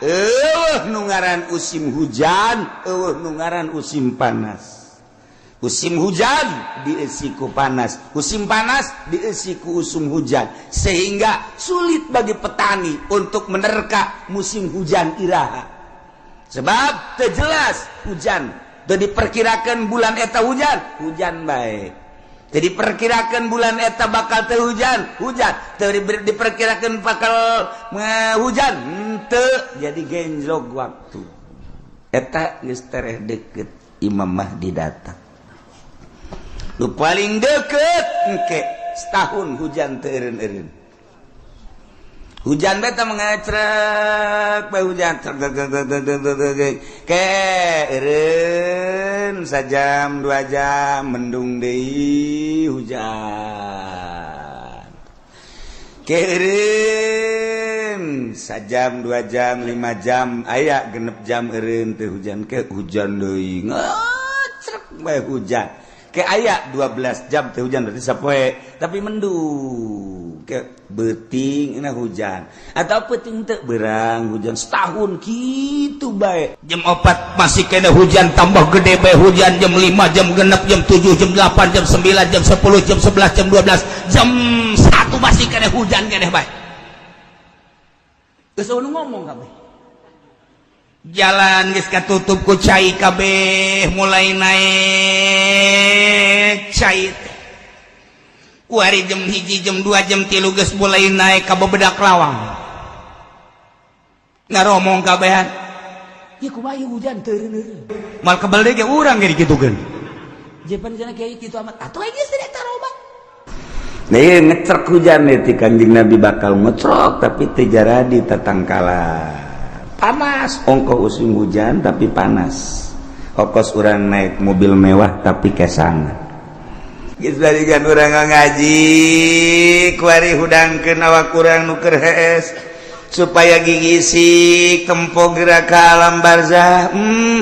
Euweuh nu ngaran musim hujan, euweuh nu ngaran musim panas. Musim hujan diisi ku panas, musim panas diisi ku usum hujan, sehingga sulit bagi petani untuk menerka musim hujan iraha, sebab teu jelas hujan. Teu diperkirakan bulan eta hujan, hujan bae. Teu diperkirakan bulan eta bakal teu hujan, hujan. Teu diperkirakan bakal hujan, henteu. Jadi genjlok waktu eta. Geus tereh deket Imam Mahdi datang. Nu paling deket engke setahun hujan teu eureun-eureun. Hujan beta mengecrek bae, hujan trek trek trek trek trek trek trek. Ke eureun sajam 2 jam, mendung deui, hujan. Ke eureun sajam, 2 jam, 5 jam, aya 6 jam eureun teu hujan, ke hujan deui, ngecrek bae hujan. Ke aya 12 jam teu hujan, berarti sapoe tapi mendung. Ke beuting na hujan atau peuting teu berang hujan. Setahun kitu bae. Jam 4 masih kena hujan, tambah gede bae hujan. Jam 5, jam 6, jam 7, jam 8, jam 9, jam 10, jam 11, jam 12, jam 1 masih kena hujan kena bae. Geus nu ngomong kabeh. Jalan geus katutup ku cai kabeh, mulai naik cai teh. Kuari jam 1, jam 2, jam 3 geus mulai naik ka bebedak lawang, ngaromong kabehan. Ya kumaha ieu hujan teu eureun-eureun? Mal kebel deui ge urang ge dikitukeun. Jepan cenah kiai kitu amat atuh geus teh eta roba. Nah, ieu ngecrek hujan ti Kanjeng Nabi bakal ngecrok, tapi teu jaradi tatangkalan. Panas ongkoh musim hujan tapi panas. Okos urang naik mobil mewah tapi kesangan. Geus balikan urang ngaji kuari, hudangkeun awak urang nu keur hees supaya gigisik tempo gerak ke alam barzah.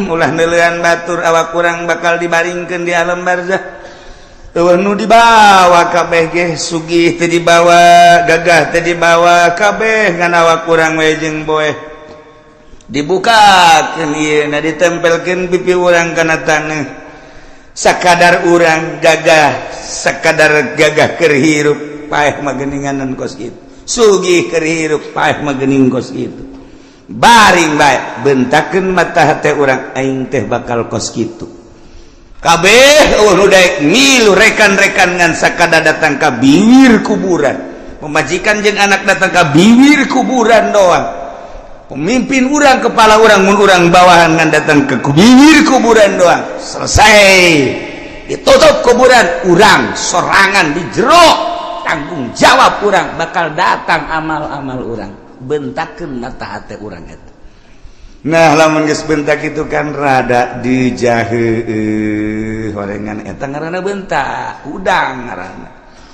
Ulah neuleuan batur, awak urang bakal dibaringkeun di alam barzah. Euweuh nu dibawa kabeh ge, sugih teu dibawa, gagah teu dibawa, kabeh ngan awak urang we jeung boeh. Dibukakeun ieu na, ditempelkeun pipi urang kana taneuh. Sakadar urang gagah, sakadar gagah keur hirup, paeh mah geuninganan kos kitu. Sugih keur hirup, paeh mah geuning kos kitu. Baring bae, bentakeun mata hate urang, aing teh bakal kos kitu kabeh. Euweuh nu daek ngilu rekan-rekan, ngan sakadar datang ka bibir kuburan. Pemajikan jeung anak datang ka bibir kuburan doang. Pemimpin urang, kepala urang, mun urang bawahan, ngan datang ke bibir kuburan doang. Selesai, ditutup kuburan, urang sorangan di jero, tanggung jawab urang, bakal datang amal-amal urang. Bentakeun mata hate urang eta. Nah, lamun geus bentak itu kan rada dijahe horengan, eta ngaranna bentak udang, ngaranna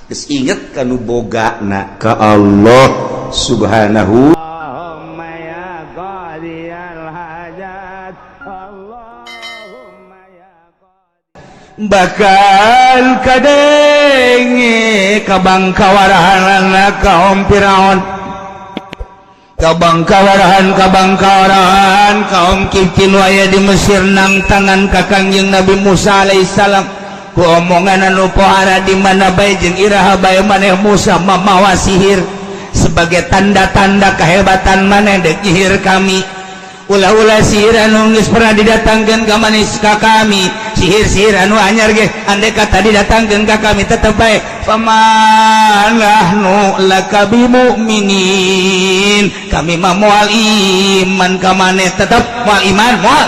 geus inget kanu bogana ka Allah Subhanahu. Allahumma ya qadiyal hajat, Allahumma ya Bakal kadenge kabangkawarahan kaum Firaun, kabangkawarahan, kabangkawarahan kaum Qibti nu aya di Mesir, nang tangan ka Kangjeng Nabi Musa alaihissalam ku omongan anu pohara, "Di mana bae jeung iraha bae maneh Musa mamawa sihir sebagai tanda-tanda kehebatan maneh dek nyihir kami? Ulah-ulah sihir anu geus pernah didatangkeun ka manis ka kami, sihir-sihir anu anyar ge andai kata didatangkeun ka kami tetep bae fama nahnu laka bimu'minin, kami mah moal iman ka maneh, tetep moal iman, moal."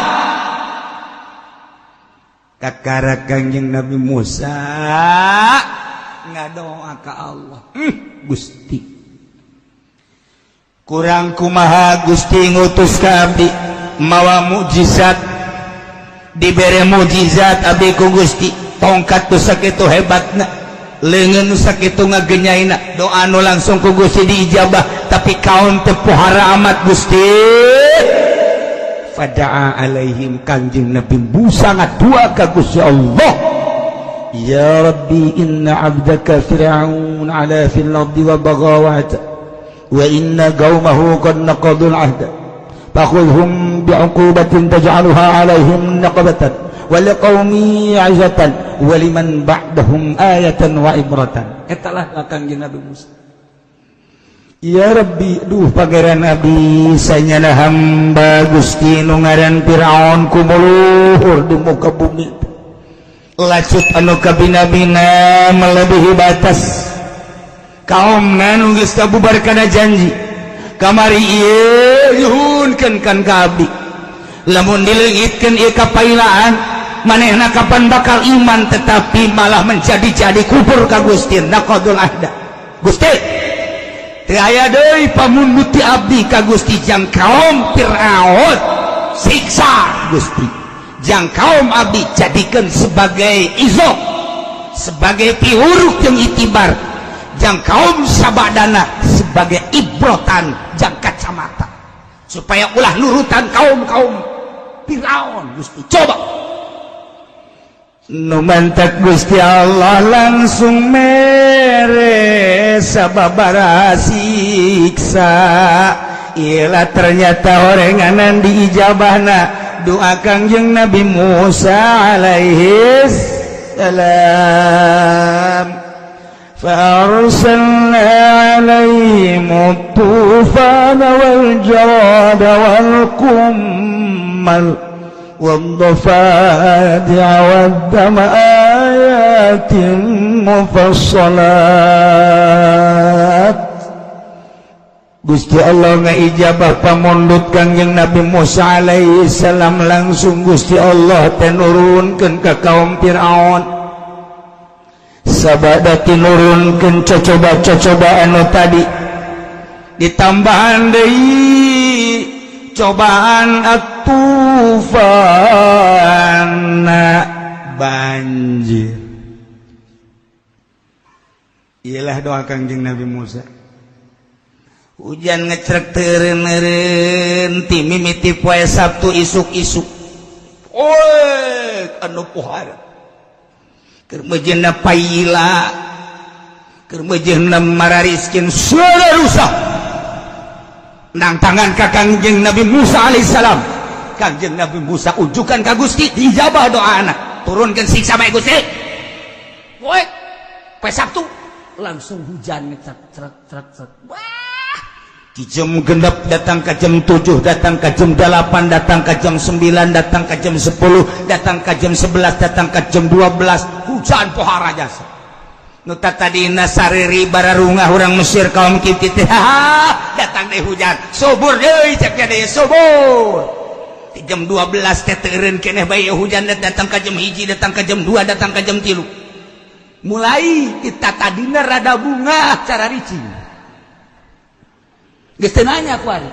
Kakara Kangjeng Nabi Musa ngadoa ka Allah, "Gusti, kurang kumaha Gusti ngutus ka abdi mawa mukjizat, dibere mukjizat abdi ku Gusti, tongkat tu sakitu hebatna, leungeun nu sakitu ngagenyaina, doa nu langsung ku Gusti diijabah, tapi kaum teu pohara amat, Gusti." Fada'a alaihim, Kanjeng Nabi Musa ngadua ka Gusti Allah, "Ya Rabbi, inna abdaka Fir'aun ala fil ardi wa bagha wa inna qaumahu qad naqadul ahda." Fakhudhum bi'uqubatin taj'aluha 'alaihim naqbatan wa liqaumi 'izatan wa liman ba'dahum ayatan wa ibratan. Eta lah Kangjeng Nabi Musa. Ya Rabbi, duh Pangeran Nabi, sanyana hamba Gusti nu ngaran Firaun kumuluhur di muka bumi. Lacut anu kabina-bina melebihi batas. Kaum nu geus kabubar kana janji. Kamari ieu nyuhunkeun kan ka abdi. Lamun dileungitkeun ieu kapailaan, manehna kapan bakal iman, tetapi malah menjadi-jadi kufur ka Gusti, naqadul ahda. Gusti, teu aya deui pamundut ti abdi ka Gusti jang kaum Firaun siksa Gusti. Jang kaum abdi jadikan sebagai izok, sebagai pihuruk yang itibar. Jang kaum sabadana sebagai ibrotan jang kacamata supaya ulah nurutan kaum-kaum Firaun. Gusti, coba nu mantak Gusti Allah langsung mere sababara siksa. Iyalah, ternyata orenganan diijabahna doa Kangjeng Nabi Musa alaihi salam. فأرسلنا عليهم الطوفان والجراد والقمل والضفادع والدم آيات مفصلات. Gusti Allah ngaijabah pamundut Kangjeng Nabi Musa alaihi salam. Langsung Gusti Allah tenurunkeun ka kaum Firaun, sabada tinurunkeun cocoba-cocoba anu tadi, ditambahan deui cobaan atufana, banjir. Iyalah doa Kangjeng Nabi Musa, hujan ngecrek teureun ti mimiti poe Sabtu isuk-isuk. Oi, anu pohara keur mejeuna paila, keur mejeuna marariskin, suara rusak nang tangan ka Kangjeng Nabi Musa alaihissalam. Kangjeng Nabi Musa ujukan ka Gusti, diijabah doa anak, turunkan siksa bae Gusti. Poe poe Sabtu langsung hujan ngecrek crek crek crek. Wah, di jam 6 datang ke jam 7, datang ke jam 8, datang ke jam 9, datang ke jam 10, datang ke jam 11, datang ke jam 12, hujan pohara jasa. Nu tadina sariri bararungah urang Mesir, kaum Kipti teh, datang deh hujan, subur deui, cek deui subur. Di jam 12 teh teureun keneh bae hujan, datang ke jam 1, datang ke jam 2, datang ke jam 3. Mulai kita tadina rada bunga cara ricing. Geus teu nanya ku ari.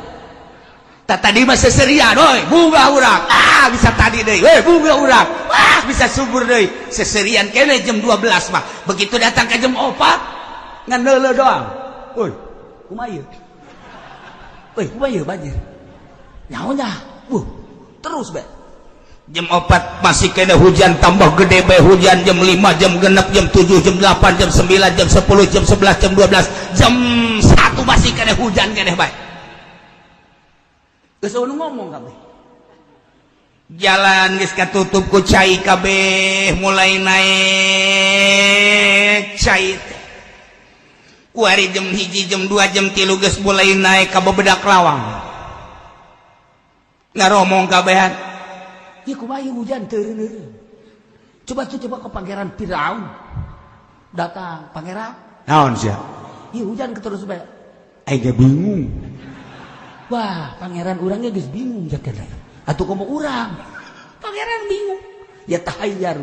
Tak tadi mah seserian, oi, bunga urang. Ah, bisa tadi deui. We, bunga urang. Wah, bisa subur deui. Seserian kene jam 12 mah. Begitu datang ke jam 4, ngan neuleuh doang. Woi, kumaha ieu? Woi, kumaha ieu banjir? Nyaho nya. Terus be. Jam 4 masih kena hujan, tambah gede bae hujan. Jam 5, jam 6, jam 7, jam 8, jam 9, jam 10, jam 11, jam 12, jam 1 masih kena hujan keneh bae. Geus eueuh ngomong kabeh. Jalan geus katutup ku cai kabeh, mulai naik cai teh. Kuari jam 1, jam 2, jam 3 geus mulai naik ka bebedak lawang. Ngaromong kabehan. Ya kumaha hujan teureun-eureun. Coba tuh, coba ke Pangeran Firaun. Datang, "Pangeran." Naon sia? Iya, hujan terus bae. Aing ge bingung. Wah, pangeran urangnya geus bingung jakana. Atuh komo urang. Pangeran bingung. Ya tahayyar.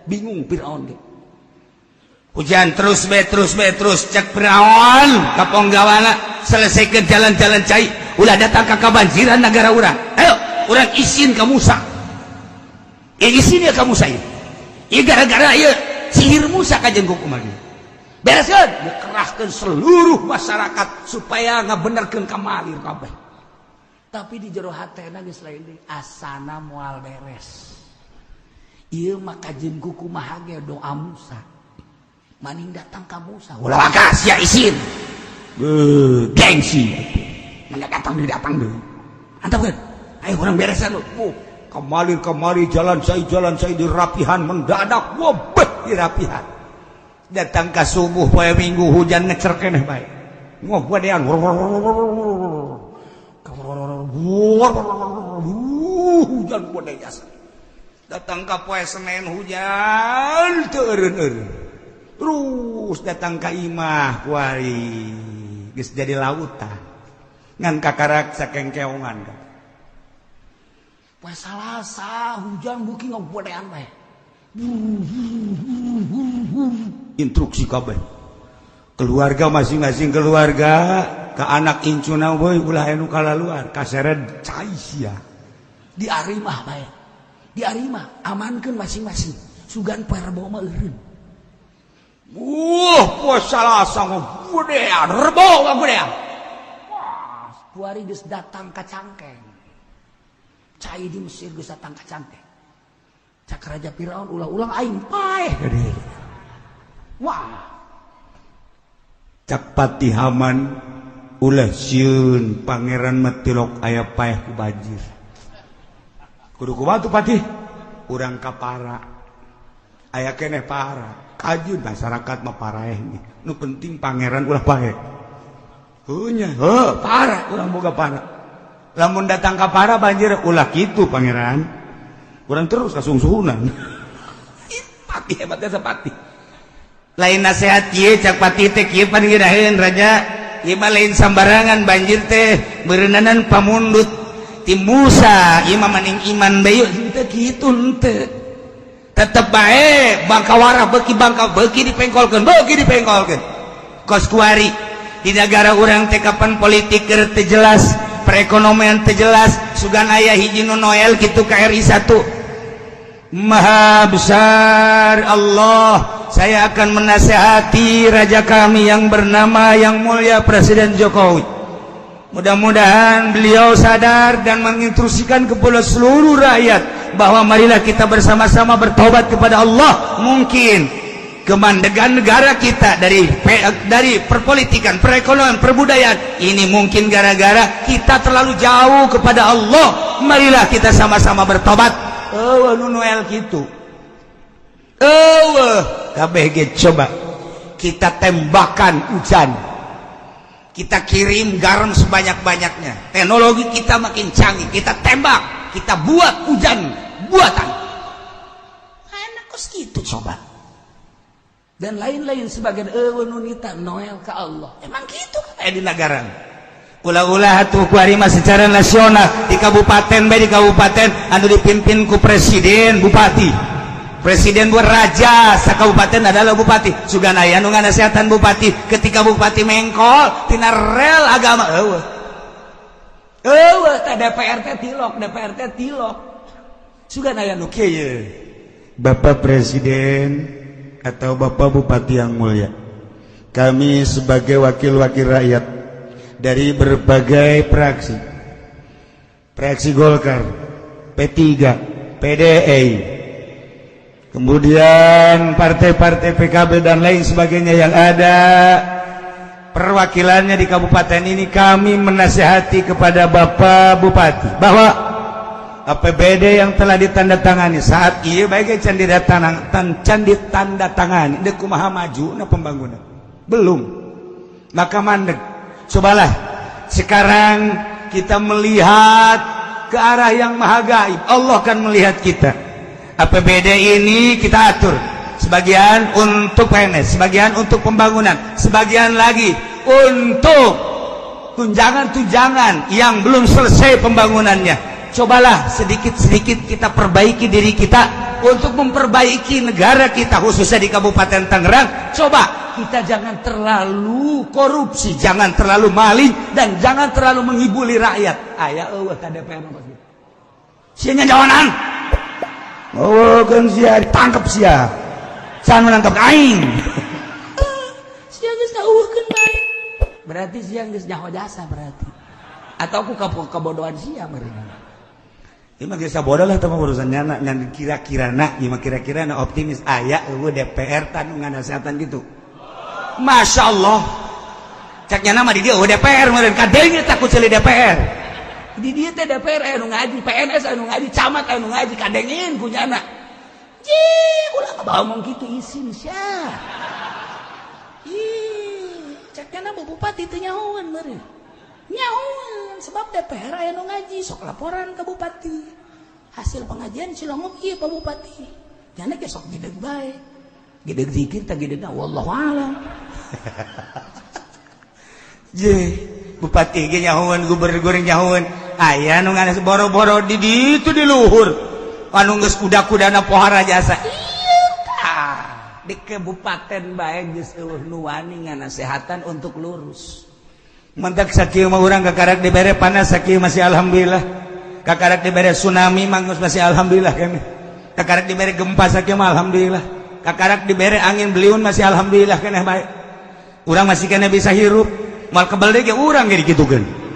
Bingung Firaun ge. Hujan terus be, terus be, terus. Cek Firaun ka ponggawana, selesaikan jalan-jalan cai, ulah datang ka kabanjiran negara urang. Ayo urang isin ka Musa. Ya isin ya ka Musa ieu. Ieu gara-gara ieu sihir Musa kajen kumaha. Bereskeun, dikerahkeun seluruh masyarakat supaya ngabenerkeun kamalir kabeh. Tapi di jero hatena geus lain deui, asana moal beres. Ieu mah kajen kumaha ge doa Musa. Maning datang ka Musa. Ulah waka sia isin. Beuh, gengsi. Mana datang deui, datang deui. Antapkeun. Ayo urang beresan lu. Kamari kamari jalan cai dirapihan mendadak wobeh dirapihan. Datang ka subuh poe Minggu hujan ngecer keneh bae. Ngogodean. Hujan gede jasa. Datang ka poe Senin hujan teu eureun-eureun. Terus datang ka imah kuari geus jadi lautan. Ngan kakarak sakengkeongan. Poe Salasa hujan beuki ngogodean bae. Instruksi kabeh. Keluarga masing-masing keluarga ke anak incuna boy ulah anu kalaluar kaseret cai sia. Di arimah bae. Di arimah amankeun masing-masing. Sugan poe Rebo mah eureun. Poe Salasa ngogodean, Rebo ngogodean. Wah, kuari geus datang ka cangkeng. Cai di Mesir geus datang ka cangkeng. Cak Raja Firaun ulah-ulang aing paeh. Wah. Cak Patih Haman ulah sieun pangeran metilok aya paeh ku banjir. Kudu kumaha tuh Patih? Urang ka para. Aya keneh para. Kajeun masyarakat mah paraeh nih. Nu penting pangeran ulah paeh. Heuh nya, heuh para urang boga para. Lamun datang ka para banjir ulah kitu pangeran. Urang terus kasungsuhunan. Patih hebatnya sepatih. Lain nasihat kieu cak Patih teh kieu pan ngiraheun raja. Ieu mah lain sambarangan banjir teh beureunanan pamundut ti Musa ieu mah maning iman bae teu kitu henteu. Tetep bae bangka warah beuki bangka beuki dipengkolkeun beuki dipengkolkeun. Kos kuari di negara urang teh kapan politik keur teu jelas, perekonomian teu jelas, sugan aya hiji nu Noel kitu ka RI 1. Maha besar Allah, saya akan menasehati raja kami yang bernama yang mulia Presiden Jokowi. Mudah-mudahan beliau sadar dan menginstruksikan kepada seluruh rakyat bahwa marilah kita bersama-sama bertobat kepada Allah. Mungkin kemandegan negara kita dari perpolitikan, perekonomian, perbudayaan ini mungkin gara-gara kita terlalu jauh kepada Allah. Marilah kita sama-sama bertobat. Eueuh nu Noel kitu. Eueuh kabeh ge coba kita tembakan hujan. Kita kirim garam sebanyak-banyaknya. Teknologi kita makin canggih, kita tembak, kita buat hujan buatan. Enak kos kitu coba. Dan lain-lain sebagian eueuh nu nita Noel ka Allah. Emang kitu kan di negara. Ulah-ulah atuh kuari mah secara nasional di kabupaten bae di kabupaten anu dipimpin ku presiden bupati. Presiden buat raja sakabupaten adalah bupati. Sugan aya nu nganasehatan bupati ketika bupati mengkol tina rel agama eueuh. Eueuh teh DPR teh tilok, DPR teh tilok. Sugan aya nu kieu ye. Bapak Presiden atau Bapak Bupati yang mulia, kami sebagai wakil-wakil rakyat dari berbagai fraksi, fraksi Golkar, P3, PDI, kemudian partai-partai PKB dan lain sebagainya yang ada perwakilannya di kabupaten ini, kami menasihati kepada Bapak Bupati bahwa APBD yang telah ditandatangani saat ieu bae can ditandatangani deuk kumaha majuna pembangunan belum, maka mandek. Cobalah sekarang kita melihat ke arah yang maha gaib. Allah kan melihat kita. APBD ini kita atur sebagian untuk PNS, sebagian untuk pembangunan, sebagian lagi untuk tunjangan-tunjangan yang belum selesai pembangunannya. Cobalah sedikit-sedikit kita perbaiki diri kita untuk memperbaiki negara kita, khususnya di Kabupaten Tangerang. Coba kita jangan terlalu korupsi, jangan terlalu maling, dan jangan terlalu mengibuli rakyat. Aya eueuh ka DPR mah gitu. Sia nyawanan. Oh, kan sia ditangkap sia. Jangan menangkap aing. Sia geus eueuhkeun bae. Berarti sia geus nyaho jasa berarti. Atau ku kebodohan sia meureun. Ieu mah geus bodoh lah teh urusan nyana ngan kira-kirana, ieu mah kira-kirana optimis aya eueuh DPR tanu nganasehatan gitu. Masya Allah. Cak nyana mah di dieu DPR meureun kadenge takut ceuli DPR. Di dieu teh DPR aya nu ngaji, PNS aya nu ngaji, camat aya nu ngaji, kadengin ku nyana. Jih, ulah ngomong kitu isin sia. Ih, cek nyana bu bupati teu nyahoan meureun. Nyahoan sebab DPR aya nu ngaji, sok laporan ke bupati. Hasil pengajian cilongok ieu Pak Bupati. Nyana ge sok gideg bae. Gideg zikir teh gidegna wallahu alam. Je, bupati ge nyahoan, gubernur nyahoan. Aya nu nganas boro-boro di ditu di luhur. Anu geus kuda-kudana pohara jasa. Ieu tah di kabupaten bae geus eueuh nu wani nganasehatan untuk lurus. Mentak sakieu mah urang kakarak dibere panas sakieu masih alhamdulillah. Kakarak dibere tsunami mah geus masih alhamdulillah kami. Kakarak dibere gempa sakieu mah alhamdulillah. Kakarak dibere angin beliun masih alhamdulillah keneh bae. Urang masih keneh bisa hirup. Moal kebel deui ge urang ge dikitukeun.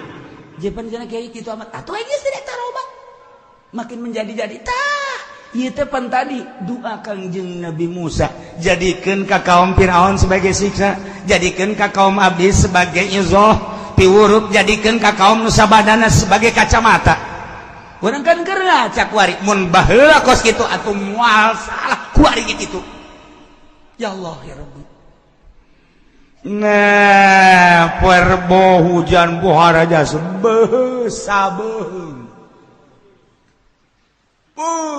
Jepan cenah kiai kitu amat. Atuh geus tidak tarobat. Makin menjadi-jadi tah. Ieu teh pan tadi doa Kangjeng Nabi Musa, jadikeun ka kaum Firaun sebagai siksa, jadikeun ka kaum abdi sebagai izoh, piwurup jadikeun ka kaum nu sabadana sebagai kacamata. Urang kan keur cak kuari mun baheula kos kitu atuh moal salah kuari kitu. Ya Allah ya Rabbi. Nah, perbo hujan pohara jasa beuh sabeung.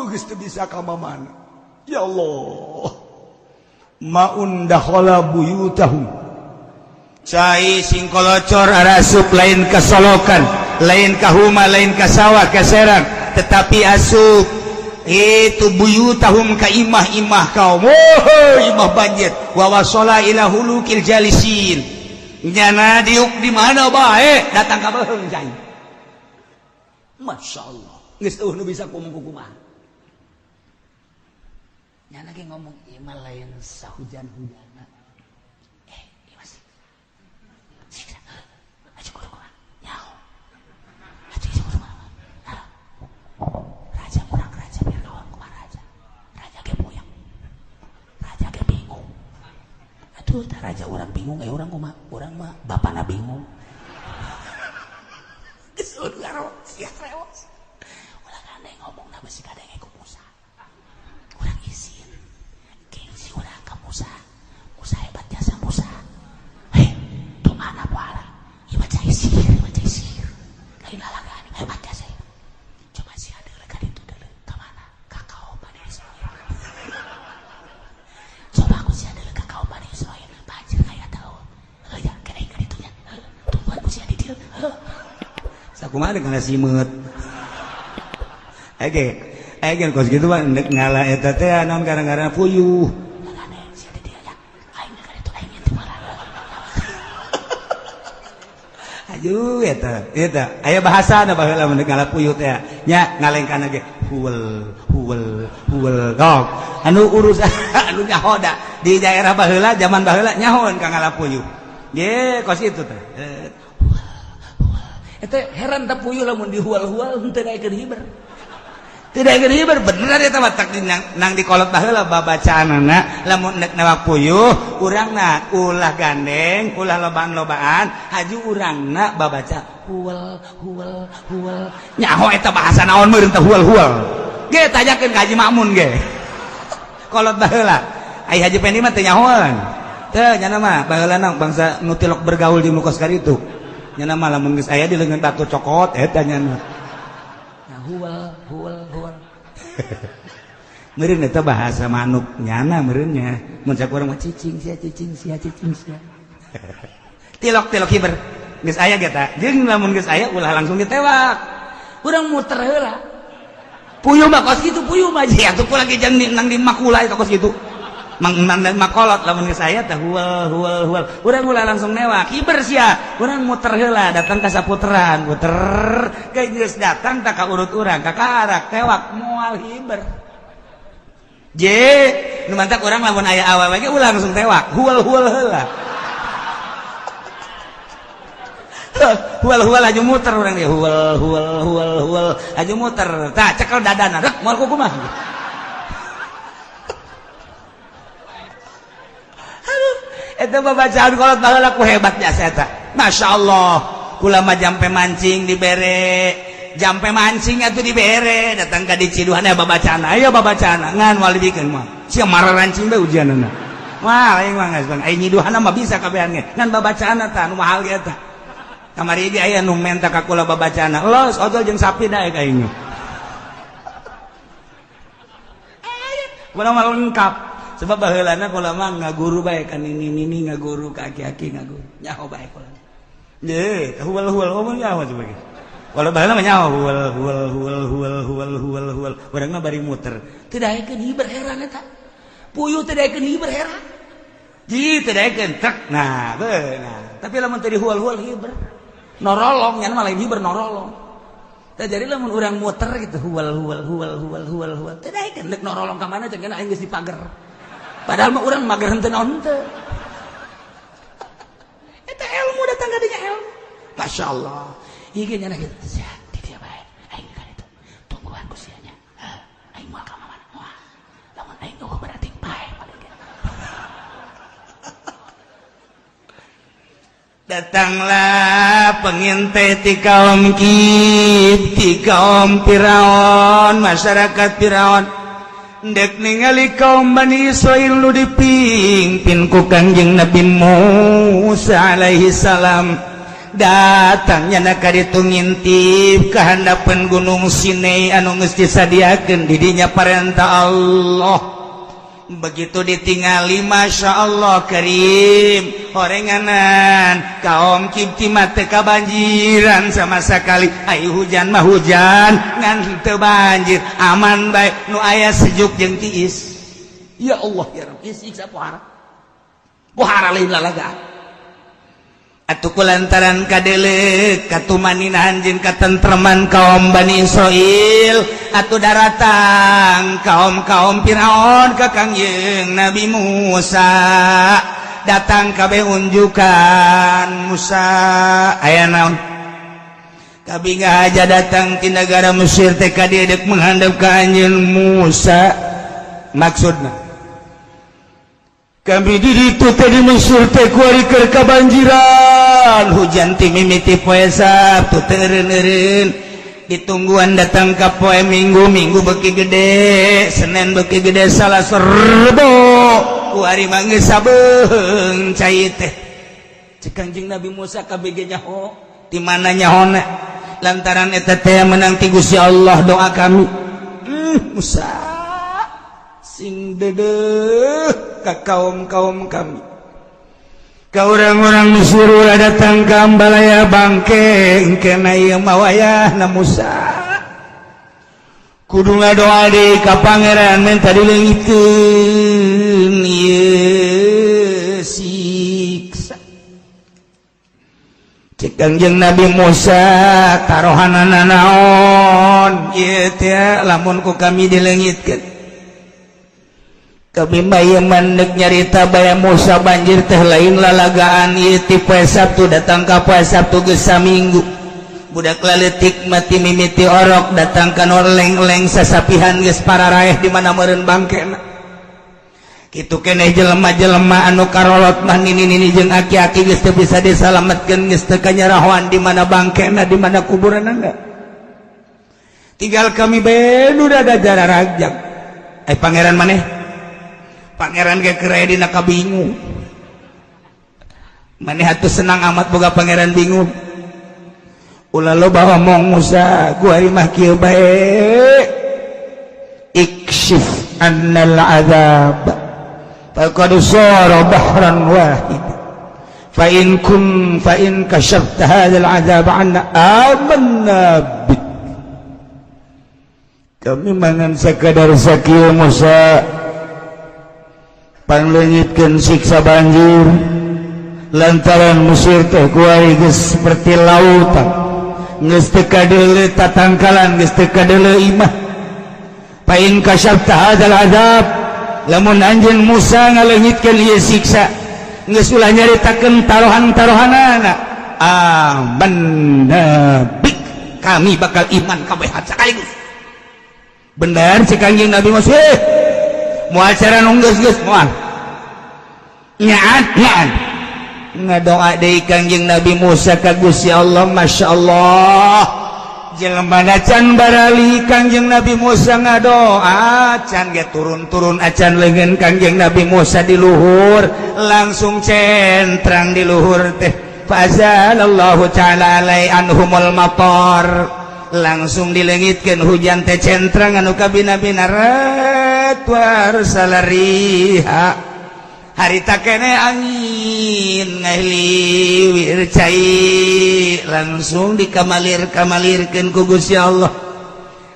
Geus teu bisa ka mana. Ya Allah. Maun dakhala buyutahum. Cai singkolocor arasup lain ka solokan, lain ka huma, lain ka sawah, ka serang, tetapi asup itu buyutahum ka imah-imah kaum. Oh, imah banjir. Wa wasala ila hulukil jalisin. Nyana diuk di mana bae datang ka beuheung cai. Masya Allah. Geus eueuh nu bisa ngomong kumaha. Nyana ge ngomong ieu mah lain sahujan-hujana. Ieu mah siksa. Aja kudu kumaha? Nyaho. Aja kudu kumaha? Raja kurang raja Fir'aun kumaha raja. Raja ge poyang. Raja ge bingung. Atuh tah raja urang bingung, urang kumaha? Urang mah bapana bingung. Geus eueuh sia reos. Ulah gandeng ngomong na besi kadenge ku Musa. Urang izin. Gengsi urang ka Musa. Musa hebat jasa Musa. Hei, doana poala. Ieu mah cai sihir, ieu mah cai sihir. Lain lalagaan hebat jasa. Coba sia deuleu ka ditu deuleu. Ka mana? Ka kaum Bani Israil. Coba aku sia deuleu ka kaum Bani Israil. Banjir kaya tahu. Heuh ya, kene ka ditu nya. Tungguan ku sia di dieu. Heuh. Sakumaha dengan simeut. Oke, ege kos gitu mah ndek ngala eta teh naon gara-gara puyuh. Aduh eta, eta aya bahasana baheula mun ngala puyuh teh nya ngalengkana ge huwel huwel huwel. Dog, anu urus anu nyahoda di daerah baheula zaman baheula nyahoan ka ngala puyuh. Ge kos itu teh. Eta heran teh puyuh lamun dihual-hual henteu daekeun hiber. Tidak hiber bener eta mah tak nang dikolot baheula babacaanana lamun nek newak puyuh urangna ulah gandeng ulah lobaan-lobaan haju urangna babaca huwal huwal huwal nyaho eta bahasa naon meureun teh huwal huwal ge tanyakeun ka Haji Makmun ge kolot baheula ai Haji Pendi mah teu nyahoan teu nyana mah baheula nang bangsa nu tilok bergaul di nu kos karitu nyana mah lamun geus aya di leungeun batu cokot eta nyana huwal huwal huwal. Meureun eta bahasa manuk nyana meureunnya. Mun cak urang mah cicing sia cicing sia cicing sia. Tilok-tilok hiber. Geus aya ge ta. Jeung lamun geus aya ulah langsung ditewak. Urang muter heula. Puyuh mah kos kitu puyuh mah sia atuh lagi jeung nang di makula eta kos kitu. Mang makolot lamun geus aya teh huwal huwal huwal. Urang ulah langsung newak. Hiber sia. Urang muter heula datang ka saputeran, muter geus datang tak ka urut urang, ka karak tewak moal hiber. Je, nu mantak urang lamun aya awewe ge ulah langsung tewak, huwal-huwal heula. Huwal-huwal aju muter urang ge, huwal huwal huwal huwal aju muter. Tah cekel dadana, rek moal kumaha. Aduh, eta babacaan kolot baheula ku hebat jasa eta. Masya Allah, kula mah jampe mancing dibere Jampe mancing atuh dibere, datang ka diciduhan ya babacana, ayo babacana ngan moal dibikeun mah. Sia mararancing bae ujianana. Wah, aing mah geus bang, aing nyiduhana mah bisa kabehan ge. Ngan babacana tah nu mahal ge eta. Kamari ge aya nu menta ka kula babacana. Los ojol jeung sapi daek aing. Kula mah lengkap. Sebab baheulana kula mah ngaguru bae ka nini-nini, ngaguru ka aki-aki ngaguru. Nyaho bae kula. Ye, huwal-huwal omong nyaho coba ge. Walau baheula mah nyaho huwal huwal huwal huwal huwal huwal huwal. Urang mah bari muter. Teu daekeun hiber heran eta. Puyuh teu daekeun hiber heran. Ji teu daekeun trek. Nah, beunang. Tapi lamun teu dihual-hual hiber. Norolong nya mah lain hiber norolong. Tah jadi lamun urang muter gitu huwal huwal huwal huwal huwal huwal. Teu daekeun deuk norolong ka mana cenah aing geus dipager. Padahal mah urang mager henteu naon teu. Eta ilmu datang ka dinya ilmu. Masyaallah. Ieu ge nyana kitu. Sia di dieu bae. Aing ka ditu. Tungguan ku sia nya. Aing moal ka mana? Moal. Lamun aing eueuh berarti paeh paling ge. Datanglah pengintai ti kaum Kib, ti kaum Firaun, masyarakat Firaun. Dek ningali kaum Bani Israil nu dipimpin ku Kangjeng Nabi Musa alaihi salam. Datangnya na kaditu ngintip ka handapeun Gunung Sinai anu geus disadiakeun di dinya parentah Allah. Begitu ditingali Masya Allah Karim horenganan kaum Kibti mah teu kabanjiran sama sekali. Ai hujan mah hujan ngan teu banjir, aman bae nu aya sejuk jeung tiis. Ya Allah ya Rabbi, siksa pohara. Pohara lain lalaga. Atuh kulantaran kadeleuk katumaninahan jeung katentreman kaum Bani Israil, atuh daratang kaum-kaum Firaun ka Kangjeng Nabi Musa. Datang kabeh unjukan Musa aya naon? Kabeh aja datang ti nagara Mesir teh ka dieu deuk menghandap ka anjeun Musa. Maksudna kami di ditu teh di Mesir teh kuari keur kabanjiran, hujan ti mimiti poe Sabtu teu eureun-eureun, ditungguan datang ka poe Minggu, Minggu beuki gede, Senin beuki gede, Salasa Rebo kuari mah geus sabeung cai teh. Cek Kangjeng Nabi Musa kabeh ge nyaho, di mana nyahona? Lantaran eta teh menang ti Gusti Allah doa kami. Musa sing dedeh ka kaum-kaum kami. Ka urang-urang Mesir ulah datang ka ambalaya bangke engkena ieu mah wayahna Musa. Kudu ngadoa deui ka pangeran menta dileungiteun ieu siksa. Cek Kangjeng Nabi Musa tarohanana naon ieu teh lamun ku kami dileungitkeun. Kami mah dek nyarita baya Musa banjir teh lain lalagaan ieu ti poe Sabtu datang ka poe Sabtu geus saminggu. Budak laletik mati mimiti orok datang ka leng-leng sasapihan geus pararaeh di mana meureun bangkena. Kitu keneh jelema-jelema anu karolot mah nini-nini jeung aki-aki geus teu bisa disalametkeun geus teu kanyarahoan di mana bangkena di mana kuburanna. Tinggal kami bae nu da jararagjag. Ai pangeran maneh? Pangeran ge keur aya dina kabingung. Maneh atuh senang amat boga pangeran bingung. Ulah loba omong Musa, ku ari mah kieu bae. Ikshif annal azab. Faqad sara bahran wahid. Fa in kun fa in kashafta hadzal azab anna amanna bik. Kami mangan sakadar sakieu Musa. Pangleungitkeun siksa banjir lantaran Mesir teh kuari geus seperti lautan, geus teu kadeuleu tatangkalan, geus teu kadeuleu imah. Fa in kasyafta hadzal azab, lamun anjeun Musa ngaleungitkeun ieu siksa, geus ulah nyaritakeun tarohan-tarohanana, amanna bik, kami bakal iman kabeh sakaligus. Bener cek Kangjeng Nabi Musa, moal cara nu geus-geus moal. Nyaat nyaat ngadoa deui Kangjeng Nabi Musa ka Gusti Allah, Masya Allah. Jelema can barali Kangjeng Nabi Musa ngadoa can ge turun-turun acan leungeun Kangjeng Nabi Musa di luhur langsung centrang di luhur teh fazalallahu ta'ala alai anhumul matar langsung dilengitkeun hujan teh centrang anu kabina-bina rat warsalariha harita kene angin ngahliwir cai langsung dikamalir-kamalirkeun ku Gusti Allah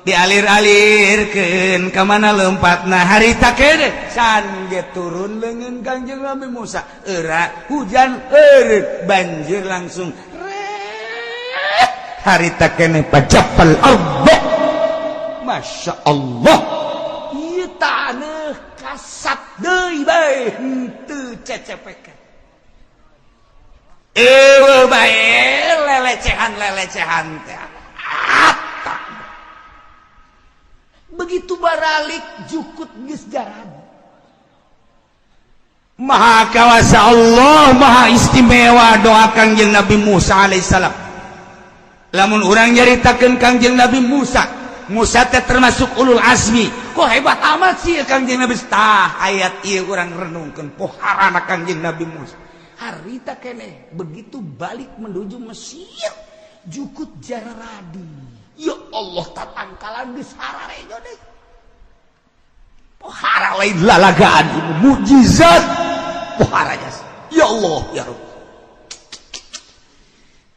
dialir-alirkeun ka mana lempatna harita kene can ge turun leungeun Kangjeng Nabi Musa era hujan eureut banjir langsung ret harita kene pajapal ardo Masya Allah ieu taneuh kasat deui bae henteu cecepekan eueuh bae lelecehan-lelecehan teh. Begitu baralik jukut geus jarad. Maha kawasa Allah, maha istimewa doa Kangjeng Nabi Musa alaihissalam. Lamun urang nyaritakeun Kangjeng Nabi Musa, Musa teh termasuk ulul azmi. Kok hebat amat sih Kangjeng Nabi? Tah ayat ieu urang renungkeun poharana Kangjeng Nabi Musa. Harita keneh begitu balik menuju Mesir, jukut jararadi. Ya Allah tatangkalan geus hararejo deui. Pohara lain lalagaan ieu mukjizat. Pohara jas. Ya Allah ya Rabb.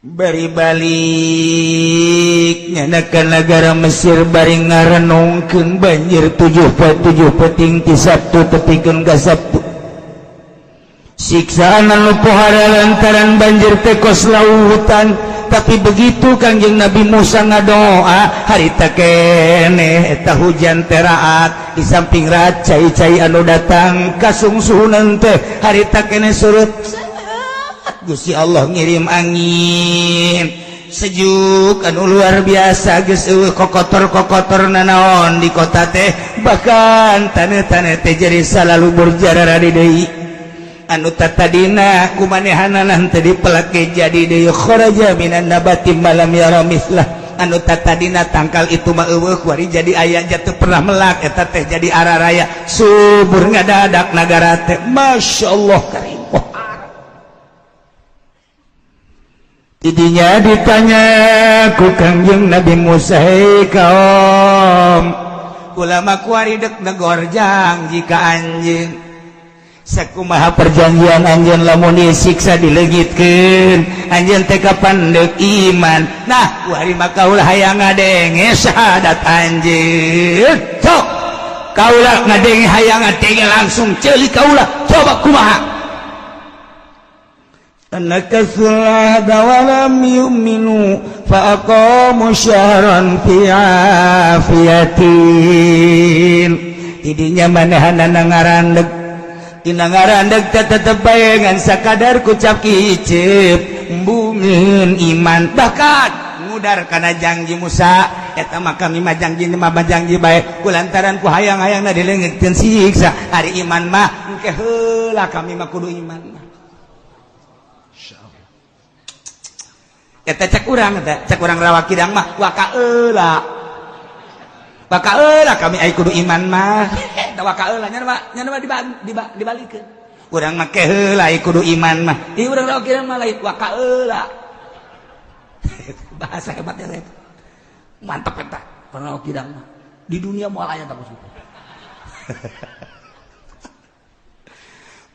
Bari balik nyanakan negara Mesir bari ngarenungkeun banjir 7 poe 7 peuting ti Sabtu tepikeun ka Sabtu. Siksaan anu pohara lantaran banjir teh kos lautan. Tapi begitu Kangjeng Nabi Musa ngadoa harita keneh eta hujan teh raat di samping raat cai-cai anu datang kasungsuhunan teh harita keneh surut. Gusti Allah ngirim angin sejuk anu luar biasa geus eueuh kokotor-kokotor nanaon di kota teh bahkan taneuh-taneuh teh jadi salalubur jararadi deui anu tatadina kumanehanana teh dipelake jadi deui kharaja minan nabati malam yara mislah anu tatadina tangkal itu mah eueuh kuari jadi aya jatuh pernah melak eta teh jadi araraya subur ngadadak nagara teh masyaallah karim. Tidinya ditanya ku Kangjeng Nabi Musa, hei kaum ulama kuari dek negor jangji ka anjeun sakumaha perjanjian anjeun lamun disiksa dileungitkeun anjeun teh kapan deuk iman. Nah kuari mah kaula hayang ngadenge syahadat anjeun sok kaula ngadenge hayang ngadenge langsung ceuli kaula coba kumaha. Nakasul ahda wa lam yu'minu fa aqamu syahran fi afiyatin. Tidinya manehanana ngarandeg dina ngarandeg teh tetep bae ngan sakadar kucap kicep embungeun iman bahkan ngudar kana janji Musa eta mah kami mah janji mah janji bae kulantaran ku hayang-hayangna dileungitkeun siksa ari iman mah engke heula kami mah kudu iman mah. Eta cek urang eta cek urang rawa kidang mah waka heula waka heula kami ai kudu iman mah eta waka heula nya mah dibalikeun urang mah ke heula ai kudu iman mah ieu urang rawa kidang mah lain waka heula. Bahasa hebatnya eta mantep eta rawa kidang mah di dunia moal aya tah kitu.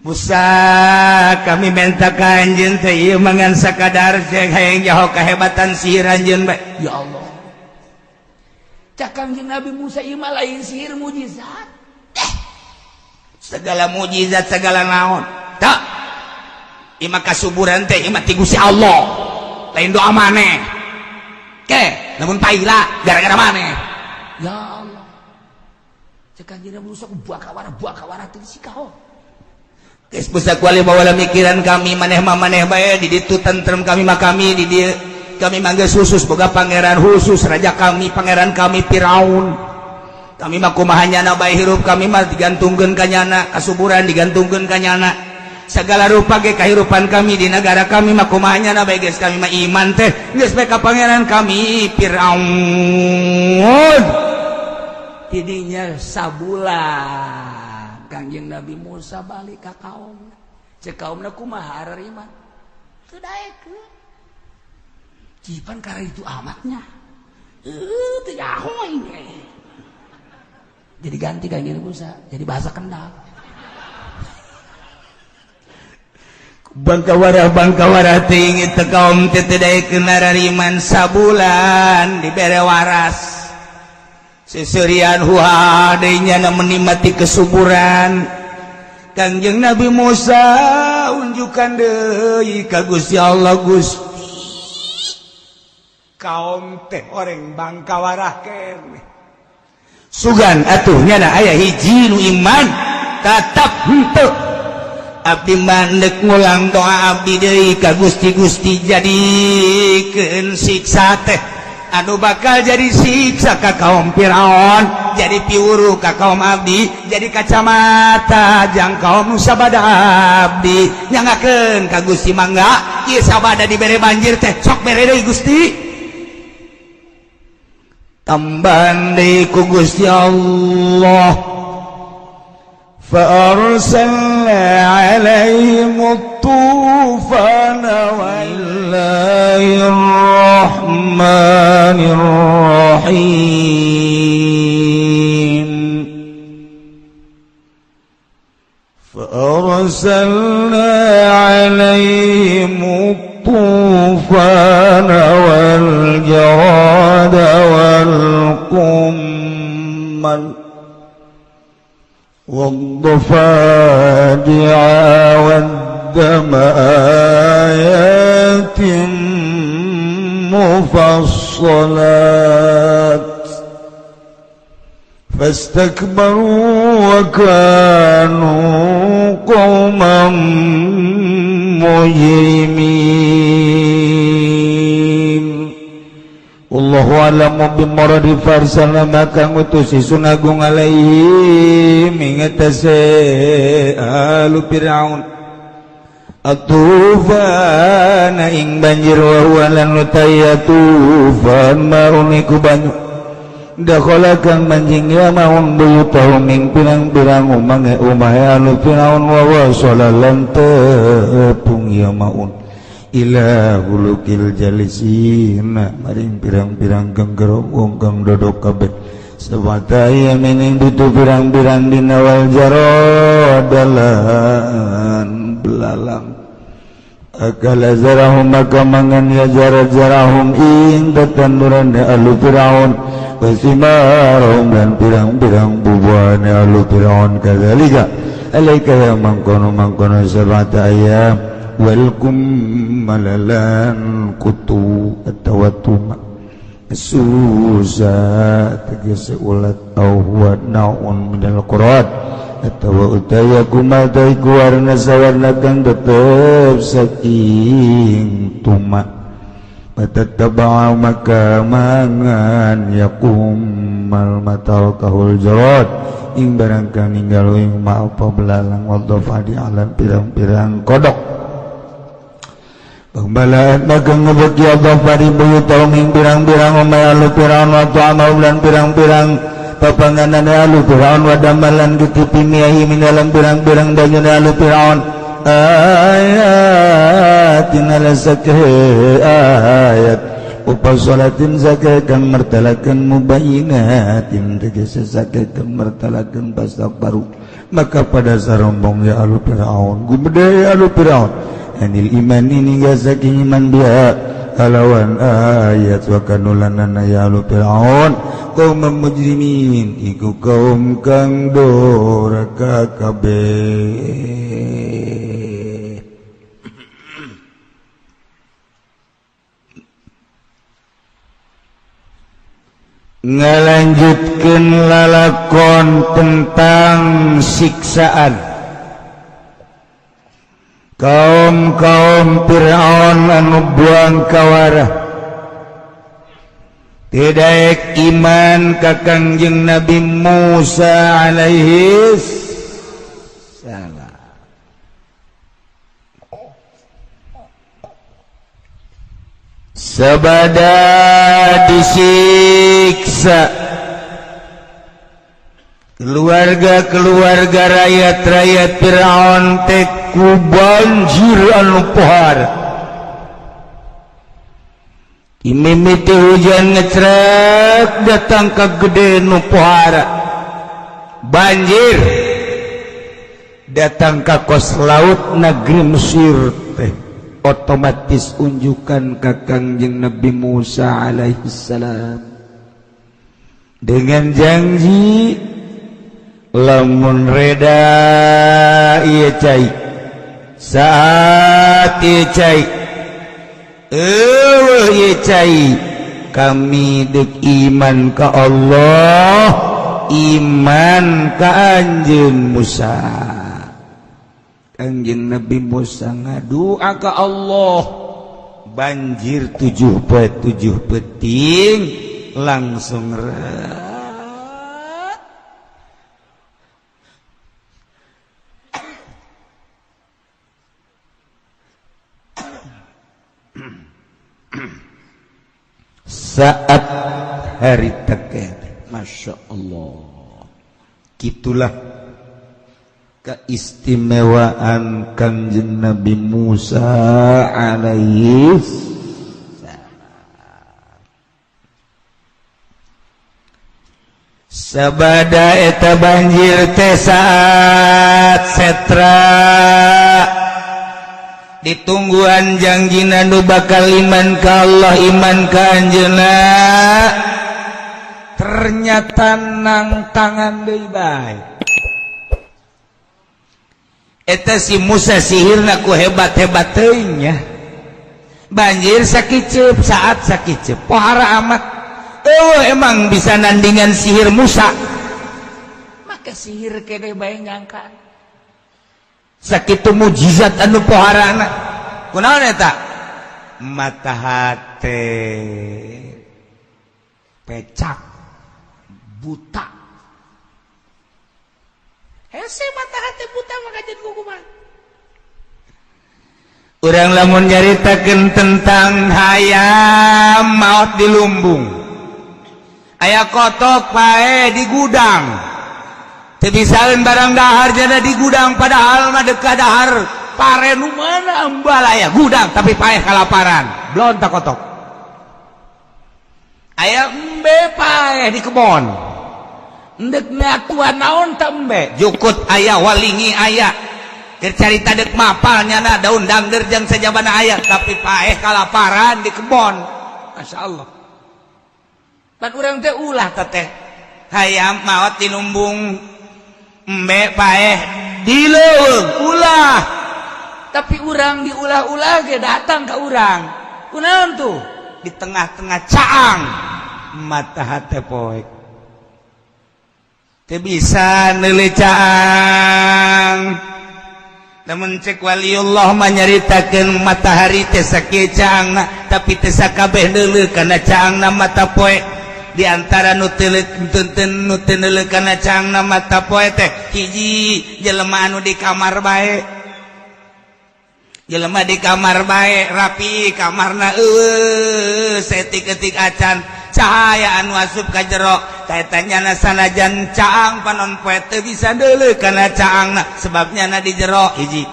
Musa kami minta ka anjeun teh ieu mangan sakadar cek hayang nyaho kahebatan sihir anjeun bae. Ya Allah. Cak Kangjeng Nabi Musa ieu mah lain sihir mujizat. Segala mujizat segala naon. Tak. Ieu mah kasuburan teh ieu mah ti Gusti Allah. Lain doa maneh. Ke, lamun paila gara-gara maneh. Ya Allah. Cek Kangjeng Nabi Musa ku buakawara teh sikaho. Geus busak wali bawa mikiran kami maneh mah maneh bae di ditu tentrem kami mah kami di dieu kami mah geus khusus boga pangeran khusus raja kami pangeran kami Firaun kami mah kumaha nyana bae hirup kami mah digantungkeun ka nyana kasuburan digantungkeun ka nyana Segala rupa ge kahirupan kami di negara kami mah kumaha nyana bae geus kami mah iman teh geus bae ka pangeran kami Firaun. Tidinya sabulan Kangjeng Nabi Musa balik ka kaumna. Cek kaumna kumaha arariman? Teu daekeun. Cipan karena itu amatnya. Teu nyaho ini. Jadi ganti Kangjeng Musa, jadi bahasa Kendal. Bangkawara tinggi teu kaum teh teu daekeun arariman sabulan dibere waras. Seserian huha deui nyana menikmati kesuburan. Kangjeng Nabi Musa unjukan deui ka Gusti Allah, Gusti kaum teh oreng bangkawarah keneh. Sugan atuh nyana aya hiji nu iman tetap henteu. Abdi mandek ngulang doa abdi deui ka Gusti, Gusti jadikeun siksa teh anu bakal jadi siksa ka kaum Firaun, jadi piwuru ka kaum abdi, jadi kacamata jang kaum nu sabada abdi. Nyangakeun ka Gusti mangga ieu sabada dibere banjir teh sok bere deui Gusti. Tambahan deui ku Gusti Allah. فأرسلنا عليهم الطوفان والله الرحمن الرحيم فأرسلنا عليهم الطوفان والجراد والقمل والضفادع والدم آيات مفصلات فاستكبروا وكانوا قوما مجرمين. Wallahu a'lamu bimuradi farsalna maka ngutus Sun Agung alaihim ingatase alu Fir'aun atufana ing banjir wa huwa lan utaya tufan marun iku banyu dakhala kang manjing ya maun buyutahum ing pirang-pirang umahe umahe alu Fir'aun wa wasala lan tepung ya maun ila hulukil jalisina maring pirang-pirang genggerong wong kang dodok kabeh sabata yamining ditu pirang-pirang dina wal jaradalan belalang akala zarahum maka mangan ya jarahum ing tetanduran alu Firaun wasimarahum dan pirang-pirang bubuhane alu Firaun kadzalika alaika ya mangkono-mangkono sabata ayam walkum malalan kutu atawa tuma susa tegese ulat au huwa naun minal qurat atawa utaya kumaha iku warna sawarna kang tetep saking tuma patataba'a maka mangan yaqumal matal kahul jarad ing barang kang ninggal ing ma apa belalang wadhafadi alam pirang-pirang kodok pembalaan maka ngebeki Allah pari buyutahum ing pirang-pirang umay alu Firaun wa ta'amahum lan pirang-pirang papanganan alu Firaun wa damalan getipi miahi min dalam pirang-pirang banyune alu Firaun ayatin ala sakhe ayat upasolatin sakhe kang mertalakan mubayinatin tegese sakhe kang mertalakan pastak baru maka pada sarombong ya alu Firaun gumede alu Firaun anil iman ini gak saking iman dia kalawan ayat wa kanulanana ya alu Fir'aun kaum mujrimin iku kaum kang doraka kabeh. Ngalanjutkeun lalakon tentang siksaan kaum-kaum Fir'aun anu buang kawarah tidak iman ka Kangjeng Nabi Musa alaihi salam. Sabada disiksa keluarga-keluarga rakyat-rakyat Firaun teh ku banjir anu pohara. Mimiti hujan ngecrek datang ke gede nu pohara, banjir datang ke kos laut negeri Mesir teh otomatis unjukan ka Kangjeng Nabi Musa alaihissalam dengan janji lamun reda ieu cai saat ieu cai eueuh ieu cai kami dek iman ka Allah, iman ka anjeun Musa. Kangjeng Nabi Musa ngadua ka Allah, banjir 7 poe 7 peting langsung ret. Saat hari teken, Masya Allah, gitulah keistimewaan Kangjeng Nabi Musa alaihi salam. Sabada eta banjir teh saat setra ditungguan jangjina nu bakal iman ka Allah, iman ka anjeunna, ternyata nang tangan deui bae. Eta si Musa sihirna ku hebat-hebat teuing nya. Banjir sakiceup saat sakiceup pohara amat. Eueuh emang bisa nandingan sihir Musa. Maka sihir kene bae nyangka. Sakitu mujizat anu poharana. Kunaon eta? Mata hate pecak buta. Hese mata hati buta maka jadi kukuman. Urang lamun nyaritakeun tentang hayam maot di lumbung, aya kotok pae di gudang, teu bisaeun barang dahar jana di gudang, padahal mah deuk dahar pare nu mana embal aya gudang tapi paeh kalaparan, blon tak kotok. Aya embe paeh di kebon, endek ngatuan naon tak embe jukut aya walingi aya keur carita deuk mapal nyana daun dangder jeung sajabana aya tapi paeh kalaparan di kebon. Masya Allah, pan urang teh ulah teh hayam maot di lumbung, embe paeh di leuweung ulah, tapi urang diulah-ulah ge datang ka urang kunaon tuh di tengah-tengah caang mata hate poek teu bisa neuleuh caang. Lamun cek waliullah mah nyaritakeun matahari teh sakieu caangna tapi teu sakabeh neuleuh kana caangna mata poe. Di antara nu teu neuleuh kana caangna mata poe teh hiji jelema anu di kamar bae. Jelema di kamar bae rapi kamarna eueuh setik-etik acan cahaya anu asup ka jero eta nyana sanajan caang panon poe teu bisa deuleuh kana caangna sebab nyana di jero. Hiji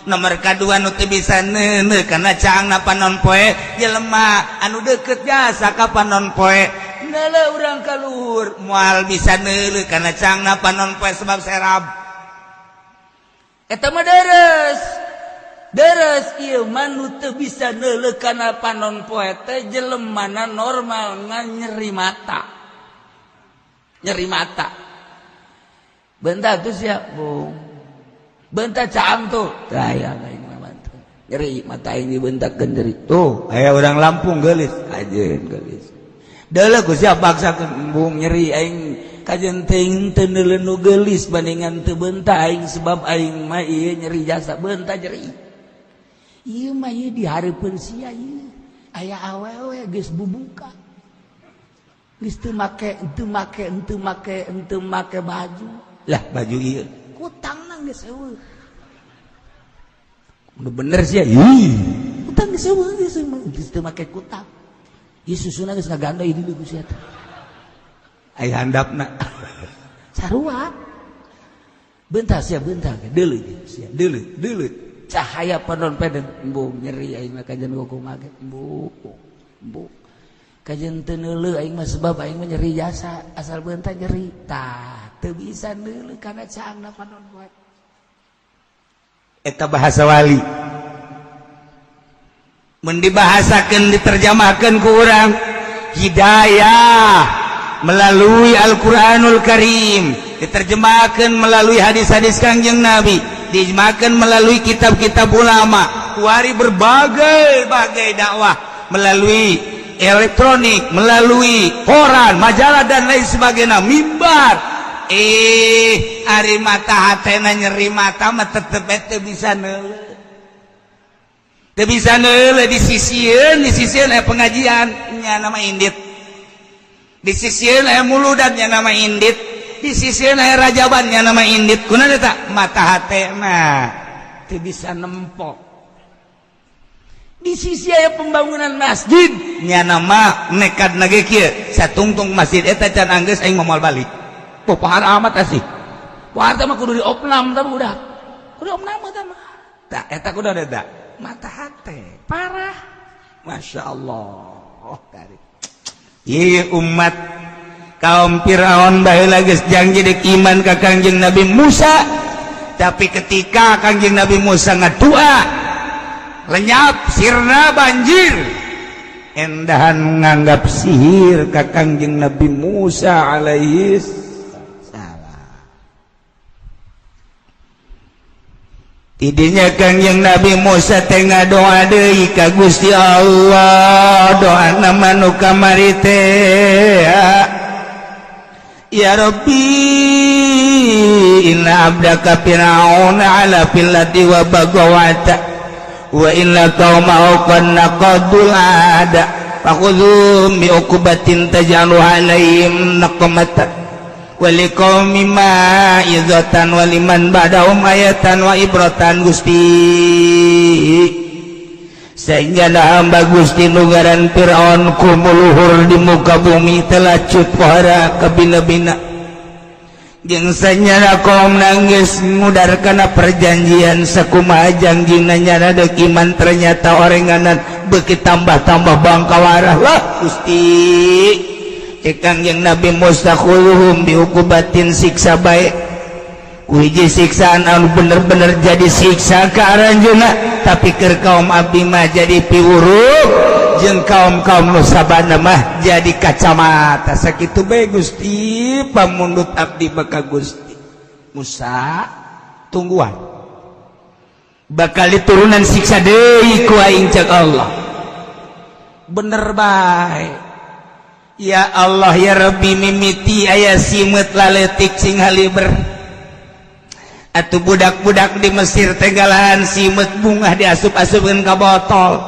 nomor kadua nu teu bisa neuneuh kana caangna panon poe jelema anu deukeut jasa ka panon poe neuleuh urang ka luhur moal bisa neuleuh kana caangna panon poe sebab serab. Eta mah deres deres ieu mah nu teu bisa neuleuh kana panon poe teh jelemana normal ngan nyeri mata. Nyeri mata. Bentar tuh siap, Bung. Bentar caang tuh. Tah aya aing mah bantu. Nyeri mata aing dibentakkeun nyeri. Tuh, aya urang Lampung geulis, ajeun geulis. Deuleuh ku siap paksakeun embung nyeri aing kajen teuing teu neuleuh nu geulis bandingan teu beunta aing sebab aing mah ieu nyeri jasa beunta nyeri. Ieu mah ieu dihareupeun sia ieu. Aya awewe geus bubuka. Geus teu make, teu make, teu make, teu make baju. Lah baju ieu kutangna geus eueuh. Nu bener sia. Ih, Bentang geus eueuh geus teu make kutang. Ieu susuna geus ngagandai di ku sia teh. Aya handapna. Sarua. Bentar sia bentang deuleu sia deuleu deuleu. Cahaya panon peden embung nyeri aing mah kajian kumaha ge embung embung. Kajian teu neuleuh aing mah sebab aing mah nyeri jasa asal beunta nyeri. Tah teu bisa neuleuh kana caangna panon poe. Eta bahasa wali. Mun dibahasakeun diterjemahkeun ku urang hidayah melalui Al-Qur'anul Karim, diterjemahkan melalui hadis-hadis Kangjeng Nabi, diterjemahkan melalui kitab-kitab ulama, kuari berbagai-bagai dakwah melalui elektronik, melalui koran, majalah dan lain sebagainya, mimbar. Ari mata hatena nyeri mata mah tetep teu bisa neuleuh. Teu bisa neuleuh disisieun, disisieun aya pengajian nya nama indit. Disisieun aya muludan nya nama indit. Disisieun aya rajaban nya nama indit. Kunaon eta? Mata hatena teu bisa nempo. Di sisi aya pembangunan masjid nya nama nekad nage kieu satungtung masjid eta can anggeus aing moal balik. Oh, pahar amat asih. Pahar mah kudu diopnam tah udah. Kudu opnam tah mah. Tah eta kudu eta. Mata hate parah. Masya Allah. Tarik. Ieu umat kaum Firaun baheula geus janji deuk iman ka Kangjeng Nabi Musa, tapi ketika Kangjeng Nabi Musa ngadua lenyap sirna banjir, endahan nganggap sihir ka Kangjeng Nabi Musa alaihi salam. Tidinya Kangjeng Nabi Musa teh ngadoa deui ka Gusti Allah, doana mah nu kamari teh, ya Rabbi inna abdaka fir'auna ala fil ardi wa bagawata wa inna qaumahu qad naqadul ada fakhudhum bi uqbatin taj'alu alaihim naqmatan wa liqaumi ma'izatan wa liman ba'dahum ayatan wa ibratan. Gusti, sehingga hamba Gusti nugaran Fir'aun kumuluhur di muka bumi telacut pohara kabina-bina jeung sanyana kaum nangis ngudar kana perjanjian sakumaha janjina nyana deuk iman ternyata orenganan beuki tambah-tambah bangkawarah lah. Gusti cek Kangjeng Nabi Musa khuluhum biukubatin siksa bae ku hiji siksaan anu bener-bener jadi siksa ka aranjeunna, tapi keur kaum abdi mah jadi piwuruk jeung kaum-kaum nu sabana mah jadi kacamata. Sakitu bae Gusti pamundut abdi maka Gusti Musa tungguan bakal diturunan siksa deui ku aing cek Allah. Bener bae ya Allah ya Rabbi, mimiti aya simeut laletik sing haliber atuh budak-budak di Mesir tegalahan simeut bungah diasup-asupkeun ka botol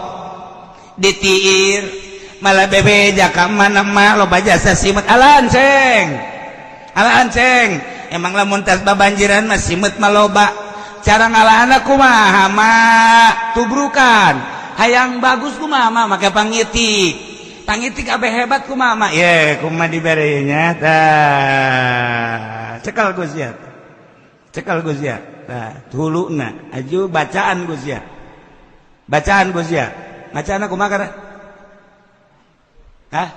ditiir malah bebeja ka mana mah loba jasa simeut alaan ceng alaan ceng. Emang lamun tas babanjiran mah simeut mah loba, cara ngalahanna kumaha mah tubrukan, hayang bagus kumaha mah make pangitik pangitik abe hebat kumaha mah ye kumaha dibere nya tah cekal Gus ya, cekal Gus ya tah huluna aju bacaan Gus ya, bacaan Gus ya, bacaan kumaha kana hah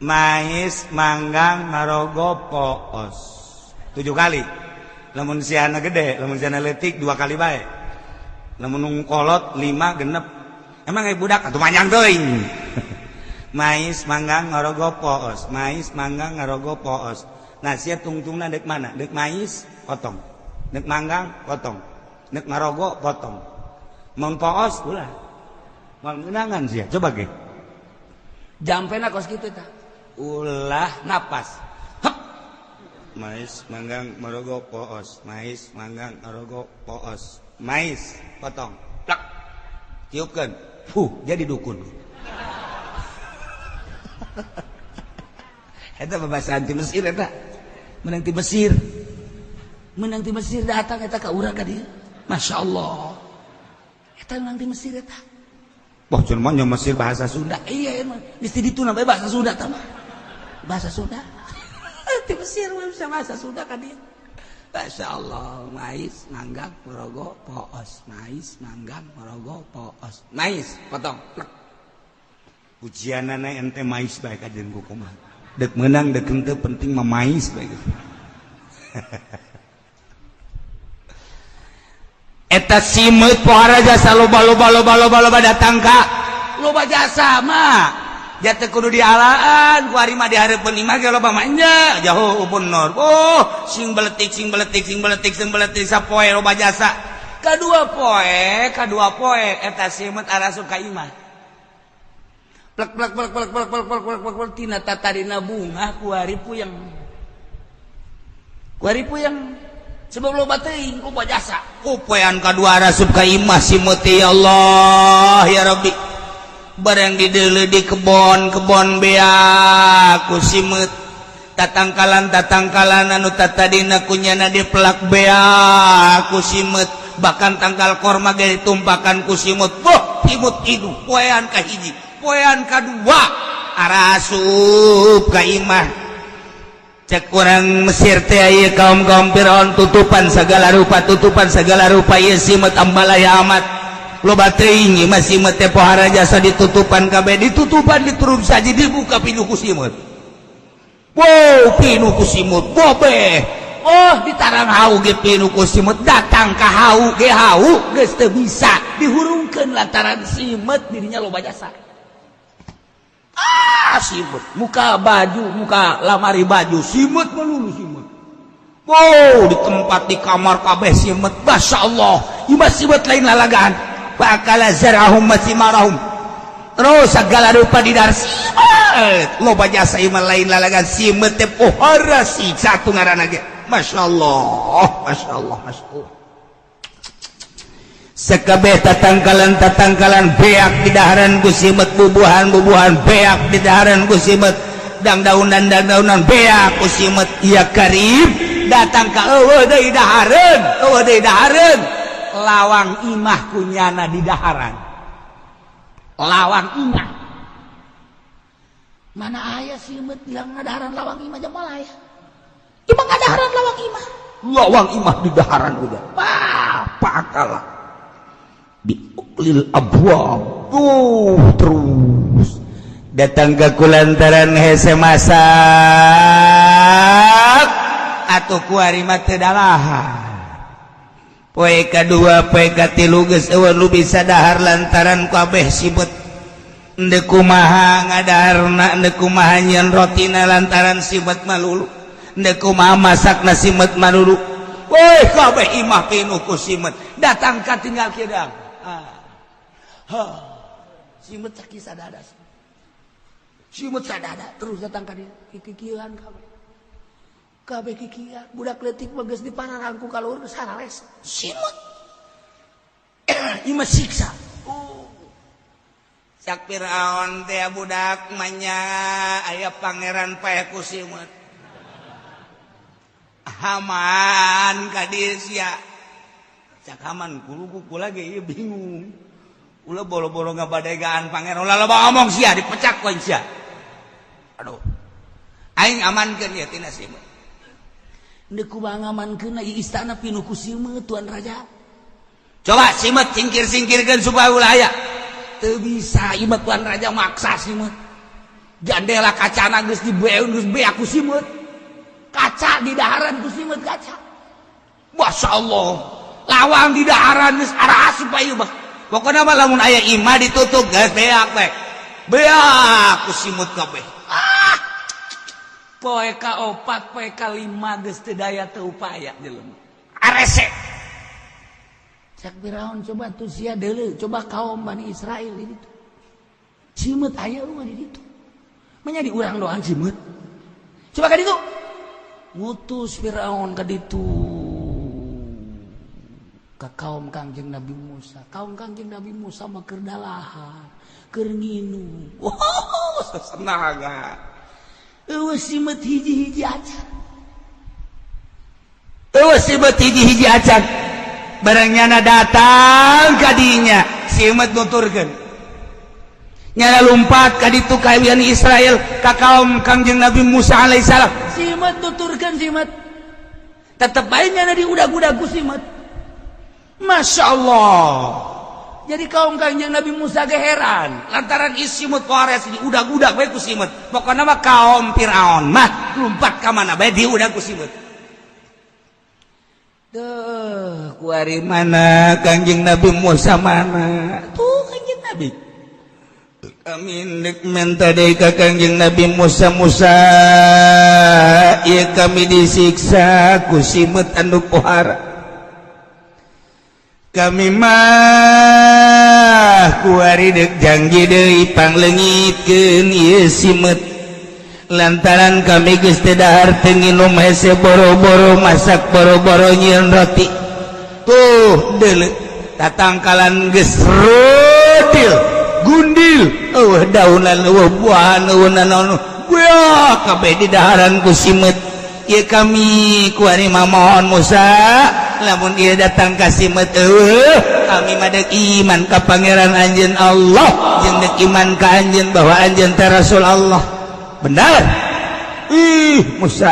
mais manggang marogo poos 7 kali. Lamun siana gede, lamun siana leutik 2 kali bae, lamun kolot 5 genep. Emang kayak budak atuh manyang teuing. Mais manggang ngarogo poos, mais manggang ngarogo poos. Nah sia tungtungna deuk mana? Deuk mais potong, deuk manggang potong, deuk ngarogo potong. Mun poos ulah. Moal meunangan sia, coba ge. Jampena kos kitu tah. Ulah napas. Hep. Mais manggang ngarogo poos, mais manggang ngarogo poos. Mais potong. Plak. Tiupkeun. Fuh, jadi dukun. Eta babasaan ti Mesir eta. Menang ti Mesir. Menang ti Mesir datang eta ka urang ka dieu. Masya Allah. Eta nang di Mesir eta. Wah, cuman mah Mesir bahasa Sunda. Iya emang. Mesti ditu namanya bahasa Sunda tah mah. Bahasa Sunda. Di Mesir mah bisa bahasa Sunda kan dia. Masya Allah, mais, manggang, merogo, poos, mais, manggang, merogo, poos, mais, potong, plek. Ujianana ente mais bae kajian ku kumaha. Dek menang dek henteu penting mah mais bae gitu. Eta simeut pohara jasa loba loba loba loba loba datang ka loba jasa mah. Jatuh kudu dialaan ku ari mah dihareupeun imah ge loba mah nya jauh bener. Oh, sing beletik sing beletik sing beletik sing beletik sapoe loba jasa. Kadua poe eta simeut arasup ka imah. Plek plek plek plek plek plek plek plek plek plek tina tatarina bunga ku ari puyeng. Ku ari puyeng sebab loba teuing loba jasa. Ku poean kadua arasup ka imah simeut ya Allah ya Rabbi. Barang dideuleu di kebon-kebon beak ku simeut, tatangkalan-tatangkalan anu tatadina kunyana dipelak beak ku simeut, bahkan tangkal korma ge ditumpakan ku simeut. Boh, imut hidup poean ka hiji, poean kadua arasup ka imah. Cek urang Mesir teh ieu kaum-kaum Firaun tutupan segala rupa, tutupan segala rupa ieu simeut ambalaya amat. Loba teuing masih simeut teh pohara jasa ditutupan kabeh, ditutupan diturun saja dibuka pinuh ku simeut. Wow, pinuh ku simeut bobeh. Oh, ditarang hau ge pinuh ku simeut, datang ka hau ge hau geus teu bisa dihurungkeun lantaran simeut dirinya loba jasa. Ah, simeut muka baju, muka lamari baju simeut melulu simeut. Wow, di tempat di kamar kabeh simeut. Masya Allah, ieu mah simeut lain lalagaan. Bakala zarahum masimarahum. Terus segala rupa di dar simeut. Loba jasa ieu mah lain lalagaan simeut teh pohara si satu ngaranna ge. Masya Allah, Masya Allah, Masya Allah. Sekabeh tatangkalan-tatangkalan beak di daharan ku simeut, bubuhan-bubuhan beak di daharan ku simeut, dangdaunan dangdaunan beak ku simeut. Ya karib datang ka eueuh deui dahareun, eueuh deui dahareun. Lawang imah kunyana di daharan. Lawang imah. Mana aya simeut bilang ngadaharan lawang imah jam aya. Imah ngadaharan lawang imah. Lawang imah di daharan udah. Wah, pakala. Diuklil abwab. Tuh terus datang ke kulantaran hese masak atuh kuari mah teu dalahan. Poe kadua poe katilu geus eueuh nu bisa dahar lantaran kabeh simeut. Endeu kumaha ngadaharna, endeu kumaha nyieun rotina lantaran simeut malulu. Endeu kumaha masakna simeut malulu. Woi kabeh imah pinuh ku simeut. Datang ka tinggal kidang. Ah. Ha. Simeut caki sadada. Simeut sadada terus datang ka dieu kikieuan kabeh. Kabeh kikieuan budak leutik mah geus dipararangku ka luhur geus harares. Simeut. Ieu mah siksa. Oh. Cak Firaun teh budak manya aya pangeran paeh ku simeut. Haman ka dieu sia. Cak Haman kuluku kula ge ieu bingung. Ulah boro-boro ngabadegaan pangeran ulah loba omong sia dipecak ku sia. Aduh. Aing amankeun ieu tina simeut. Ndeu kumaha ngamankeun ieu istana pinuh ku simeut tuan raja. Coba simeut singkir-singkirkeun supaya ulah aya. Teu bisa ieu mah tuan raja maksa simeut. Jandela kacana geus dibeun geus beak ku simeut. Kaca di daharan ku simeut kaca. Masya Allah. Lawang di daharan geus arasup ieu mah. Pokona mah lamun aya imah ditutup geus beak we. Beak ku simeut kabeh. Ah. Poe ka opat, poe ka lima geus teu daya teu upaya jelema. Arese. Cak Firaun coba tuh sia deuleu, coba kaum Bani Israel di ditu. Simeut aya eueuh di ditu. Manya di urang doang simeut. Coba ka ditu. Ngutus Firaun ka ditu. Ka kaum Kangjeng Nabi Musa. Kaum Kangjeng Nabi Musa mah keur dalahan, keur nginum. Wow, sesenaga. Eueuh simeut hiji-hiji acan. Eueuh simeut hiji-hiji acan. Barang nyana datang ka dinya. simet nuturkeun. Nyana lumpat ka ditu ka Bani Israel ka kaum Kangjeng Nabi Musa alaihissalam. Simet nuturkeun simet. Tetep bae nyana diudag-udag ku simet. Masya Allah. Jadi kaum Kangjeng Nabi Musa ge heran lantaran isimut wares diudag-udag bae ku simet. Pokona mah kaum Firaun mah lumpat ka mana bae diudag ku simet. Duh, kuari mana Kangjeng Nabi Musa mana? Tuh Kangjeng Nabi. Kami ndek menta deui ka Kangjeng Nabi Musa, Musa ieu kami disiksa ku simeut anu pohara. Kami mah kuari dek janji deui pangleungitkeun ieu simeut. Lantaran kami geus teu dahar teu nginum hese boro-boro masak boro-boro nyieun roti. Tuh deuleu tatangkalan geus rodil gundil eueuh daunan eueuh buahan eueuh nanaon buah kabeh di daharan ku simeut. Ieu kami kuari mah mohon Musa lamun ieu datang ka simeut eueuh kami mah deuk iman ka pangeran anjeun Allah jeung deuk iman ka anjeun bahwa anjeun teh Rasul Allah. Benar. Ih Musa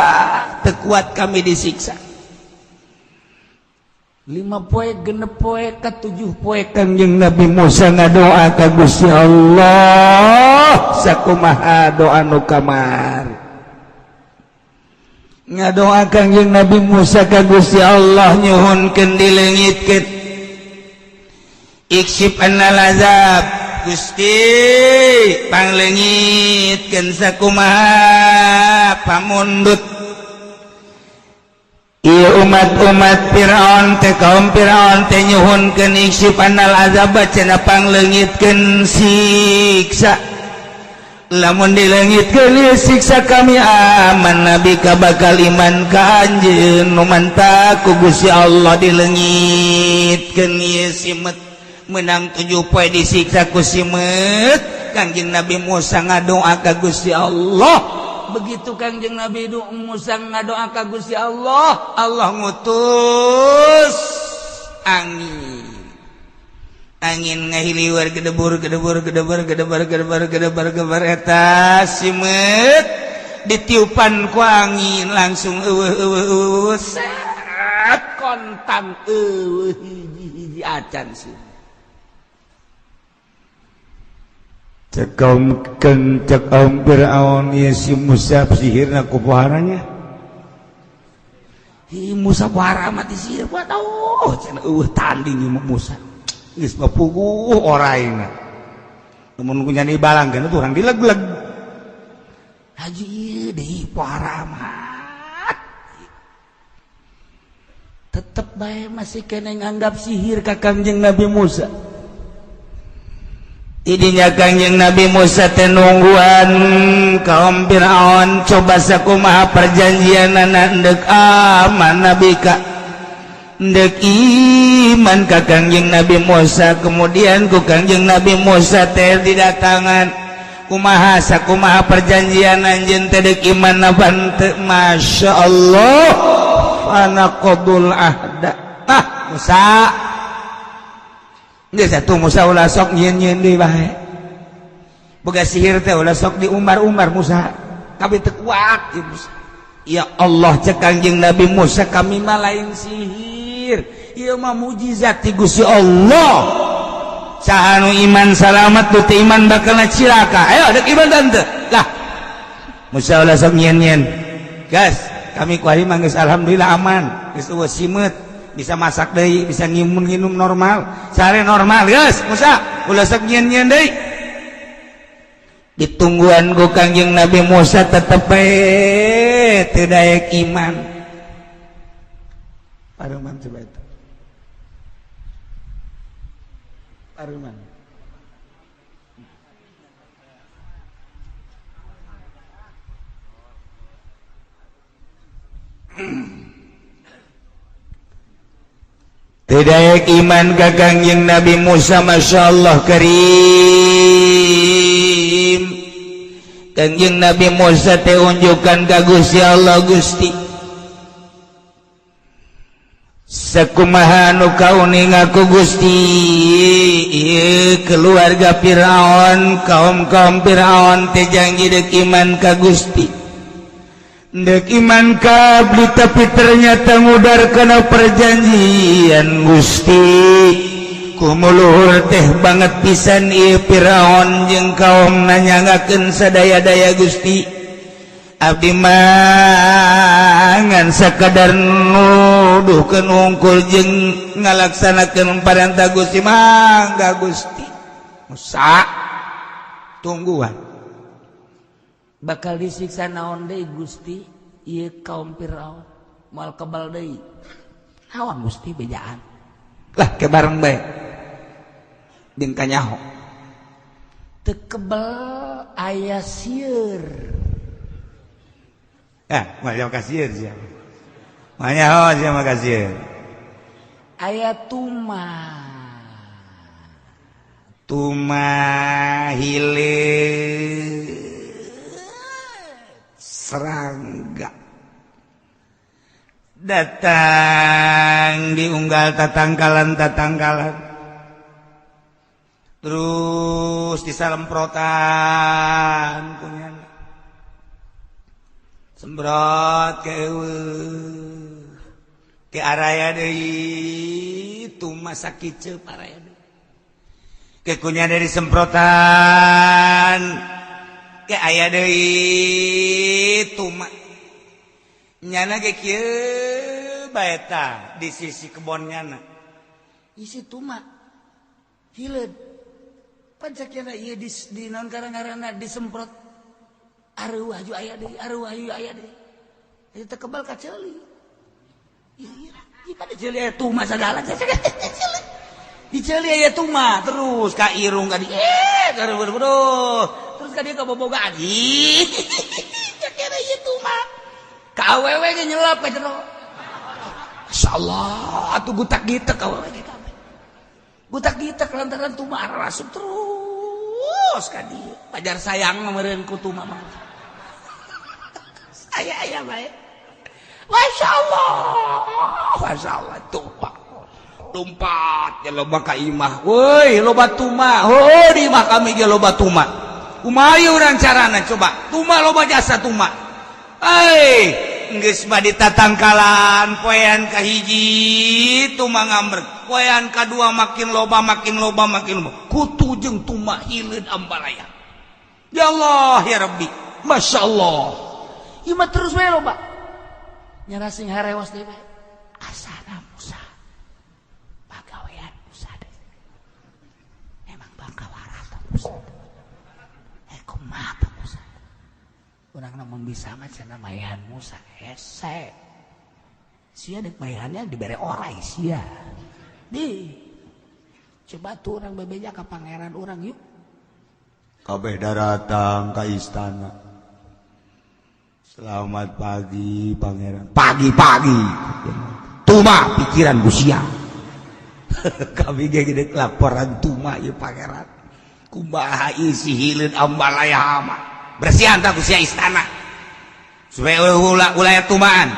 tekuat kami disiksa. 5 poe 6 poe ka 7 poe Kangjeng Nabi Musa ngadoa ka Gusti Allah sakumaha doa nu kamari. Ngadoa Kangjeng Nabi Musa ka Gusti Allah nyuhunkeun dileungitkeun. Iksif annal azab Gusti pangleungitkeun sakumaha pamundut. Ieu umat-umat Firaun teh kaum Firaun teh nyuhunkeun iksif annal azab cenah pangleungitkeun siksa. Lamun dileungitkeun ieu siksa kami aman nabi ka bakal iman ka anjeun nu mantap ku Gusti Allah dileungitkeun ieu simeut. Menang 7 poe disiksa ku simeut. Kangjeng Nabi Musa ngadoa ka Gusti Allah. Begitu Kangjeng Nabi Musa ngadoa ka Gusti Allah, Allah ngutus angin. Angin ngahiliwar gedebur gedebur gedebur gedebur gedebur gedebur gedebur eta simeut ditiupan ku angin langsung eueuh eueuh eueuh set kontan eueuh hiji-hiji acan simeut. Cek kaum Fir'aun ieu si Musa sihirna ku poharanya. Hi Musa pohara mati sihir buat oh cenah eueuh tanding ieu Musa. Geus bapuguh oraina. Lamun ku nyani balangkeun tuh urang dileg-leg. Haji ieu deui pohara amat. Tetep bae masih kene nganggap sihir ka Kangjeng Nabi Musa. Idinya Kangjeng Nabi Musa teh nungguan kaum Firaun coba sakumaha perjanjianana endek aman Nabi ka endek iman ka Kangjeng Nabi Musa. Kemudian ku Kangjeng Nabi Musa teh didatangan kumaha sakumaha perjanjian anjeun teh deuk iman apa teu. Masya Allah fanaqadul ahda. Ah Musa geus atuh Musa ulah sok nyieun-nyieun deui bae. Boga sihir teh ulah sok diumbar-umbar Musa. Kami teu kuat ieu Musa. Ya Allah cek Kangjeng Nabi Musa kami mah lain sihir. Ieu mah mujizat ti Gusti Allah. Saha nu iman salamat nu teu iman bakal cilaka. Ayo deuk iman teu? Lah. Musa ulah sok nyieun-nyieun. Gas, kami kuari mah geus alhamdulillah aman. Geus eueuh simeut. Bisa masak deui, bisa nginum normal, sare normal, geus Musa, ulah sok nyieun-nyieun deui. Ditungguan ku Kangjeng Nabi Musa tetep bae teu daek iman. Paruman coba itu. Paruman. Tidak iman ka Kangjeng Nabi Musa. Masya Allah karim. Kangjeng Nabi Musa teh unjukan ka Gusti Allah. Gusti Sakumaha nu kauninga ku Gusti ieu keluarga Firaun, kaum-kaum Firaun teh janji dek iman ka Gusti, dek iman ka abdi, tapi ternyata ngudar kana perjanjian Gusti. Kumuluhur teh banget pisan ieu Firaun jeung kaum nanyangakeun sadaya-daya. Gusti, abdi mah ngan sakadar nuduhkeun hungkul jeung ngalaksanakeun parentah Gusti. Mangga, Gusti Musa, tungguan. Bakal disiksa naon deui, Gusti, ieu kaum Firaun? Moal kebal deui. Naon, Gusti, bejaan? Lah, ke bareng bae jeung kanyaho. Teu kebal aya sieur. Eh, moal kasieun sia. Moal nyaho sia mah kasieun. Aya tuma. Tuma hileud, serangga datang diunggal tatangkalan tatangkalan, terus disalemprotan punya semprot ke ke araya deui, tuma sakiceup araya deui, ke kunya dari semprotan ke aya deui tuma. Nyana ge kieu bae tah di sisi kebon nyana isi tuma hileud. Pancakna ieu di naon karang-karangna disemprot, areuh aju aya deui, areuh aju aya deui. Ieu teh kebal ka ceuli. Ieu ieu pada ceuli aya tuma sagala. Di ceuli aya tuma terus ka irung, ka di terus ka dieu ka bobogaan. Ih, kira ieu tuma ka awewe ge nyelap ka jero. Masyaallah atuh, gutak gitek awewe ge kabeh gutak gitek lantaran tuma arasup terus ka dieu. Pajar sayang meureun ku tuma mah aya aya bae. Masya Allah, Masya Allah, tuma lompat ya loba ka imah. Woi, loba tuma. Oh, di imah kami ge loba tuma. Kumaha urang carana coba? Tuma loba jasa tuma. Hei, geus mah ditatangkalan poean kahiji tuma ngambrek, poean kadua makin loba, makin loba, makin loba. Kutu jeung tuma hileud ambalaya. Ya Allah ya Rabbi, Masya Allah. Ieu mah terus we loba. Nyana sing harewas deui bae. Asana Musa. Pagawean Musa deh. Emang bangka waras Musa. Eh, kumaha Musa? Urang namun bisa mah cenah mayan Musa hese. Sia dek mayannya dibere orai sia. Di coba tuh urang bebeja ka pangeran urang yuk. Kabeh daratang ka istana. Selamat pagi, pangeran. Pagi-pagi. Tuma pikiran ku sia. Kami ge gede laporan tuma ieu, pangeran. Kumaha isi hileud ambalaya mah. Bersihan tak ku sia istana. Supaya ulah ulah tumaan.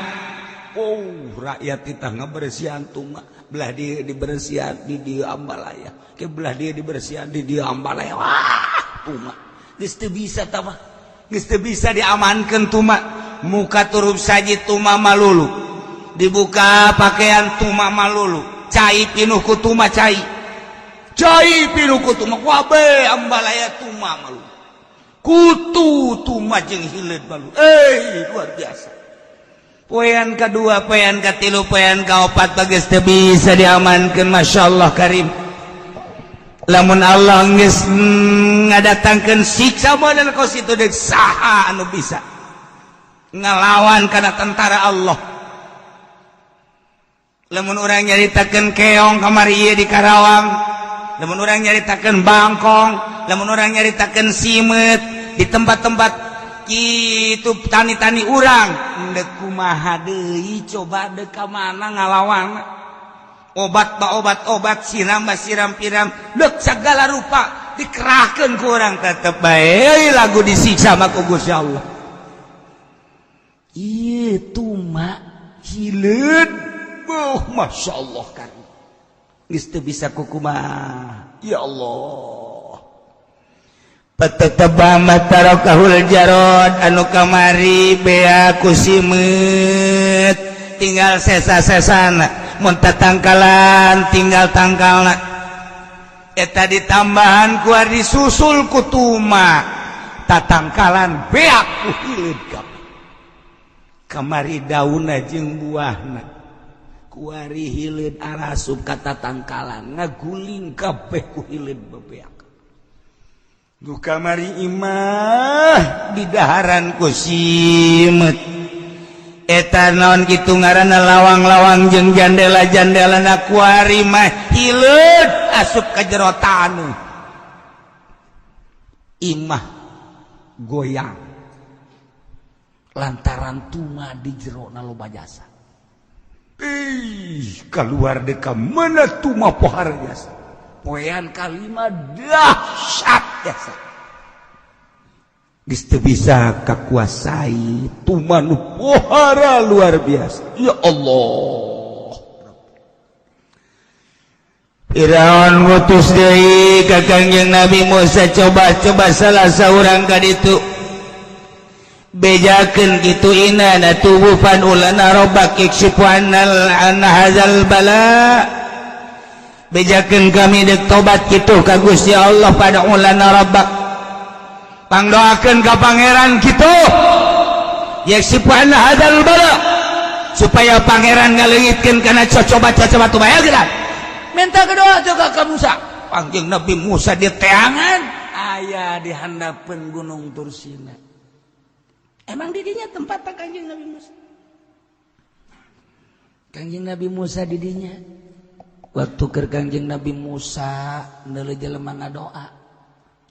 Oh, rakyat kita ngabersihan tuma. Belah dia dibersihan di dia ambalaya. Ke belah dia dibersihan di dia ambalaya. Wah, tuma. Geus teu bisa tah mah. Geus teu bisa diamankeun tuma. Muka turub saji tuma malulu. Dibuka pakaian tuma malulu. Cai pinuh ku tuma cai. Cai pinuh ku tuma wabe ambalaya tuma malulu. Kutu tuma jeung hileud malu. Eh, luar biasa. Poean kedua, poean katilu, poean kaopat bagus teu bisa diamankeun. Masya Allah karim. Lamun Allah geus ngadatangkeun siksa model kos itu, dek saha anu bisa ngalawan kana tentara Allah? Lamun urang nyaritakeun keong kamari ieu di Karawang, lamun urang nyaritakeun bangkong, lamun urang nyaritakeun simet di tempat-tempat kitu tani-tani urang, dek kumaha deui coba, dek ka mana ngalawan? Obat ba obat obat, siram ba siram piram, dek segala rupa dikerahkan ku urang, tetep bae lagu disiksa mah ku Gusti Allah. Ieu tuma hileud. Oh, Masya Allah kan. Geus teu bisa kukumaha. Ya Allah. Patataba tarakahul jarod anu kamari bea ku simeut tinggal sesa-sesana, mun tatangkalan tinggal tangkalna. Eta ditambahan ku disusul ku tuma, tatangkalan beak ku hileud kabeh. Kamari daunna jeung buahna, kuari hileud arasup ka tatangkalan, ngaguling kabeh ku hileud bebeak. Nu kamari imah didaharan ku simeut. Eta naon kitu ngaranna, lawang-lawang jeung jandela-jandela na kuari mah hileud asup ka jero taneuh. Imah goyang lantaran tuma di jero na loba jasa. Ih, keluar deka mana tuma pohara jasa. Poean kalima dahsyat jasa. Geus teu bisa kakuasai tuma nu pohara luar biasa. Ya Allah. Firaun ngutus deui ka Kangjeng Nabi Musa, coba-coba salah saurang ka ditu bejakeun kitu, inna natubu fad'u lana rabbak yakshifu annal an hadzal bala. Bejakeun kami dek tobat kitu ka Gusti Allah, fad'u lana rabbak, pangdoakeun ka pangeran kitu, yakshifu anna hadzal bala, supaya pangeran ngaleungitkeun kana cocoba-cocoba tu bae geura. Minta ke doa juga ka Musa. Panggil Nabi Musa di teangan aya di handapeun Gunung Tursina. Emang didinya tempat Kangjeng Nabi Musa. Kangjeng Nabi Musa didinya. Waktu keur Kangjeng Nabi Musa neuleuh jelema ngadoa.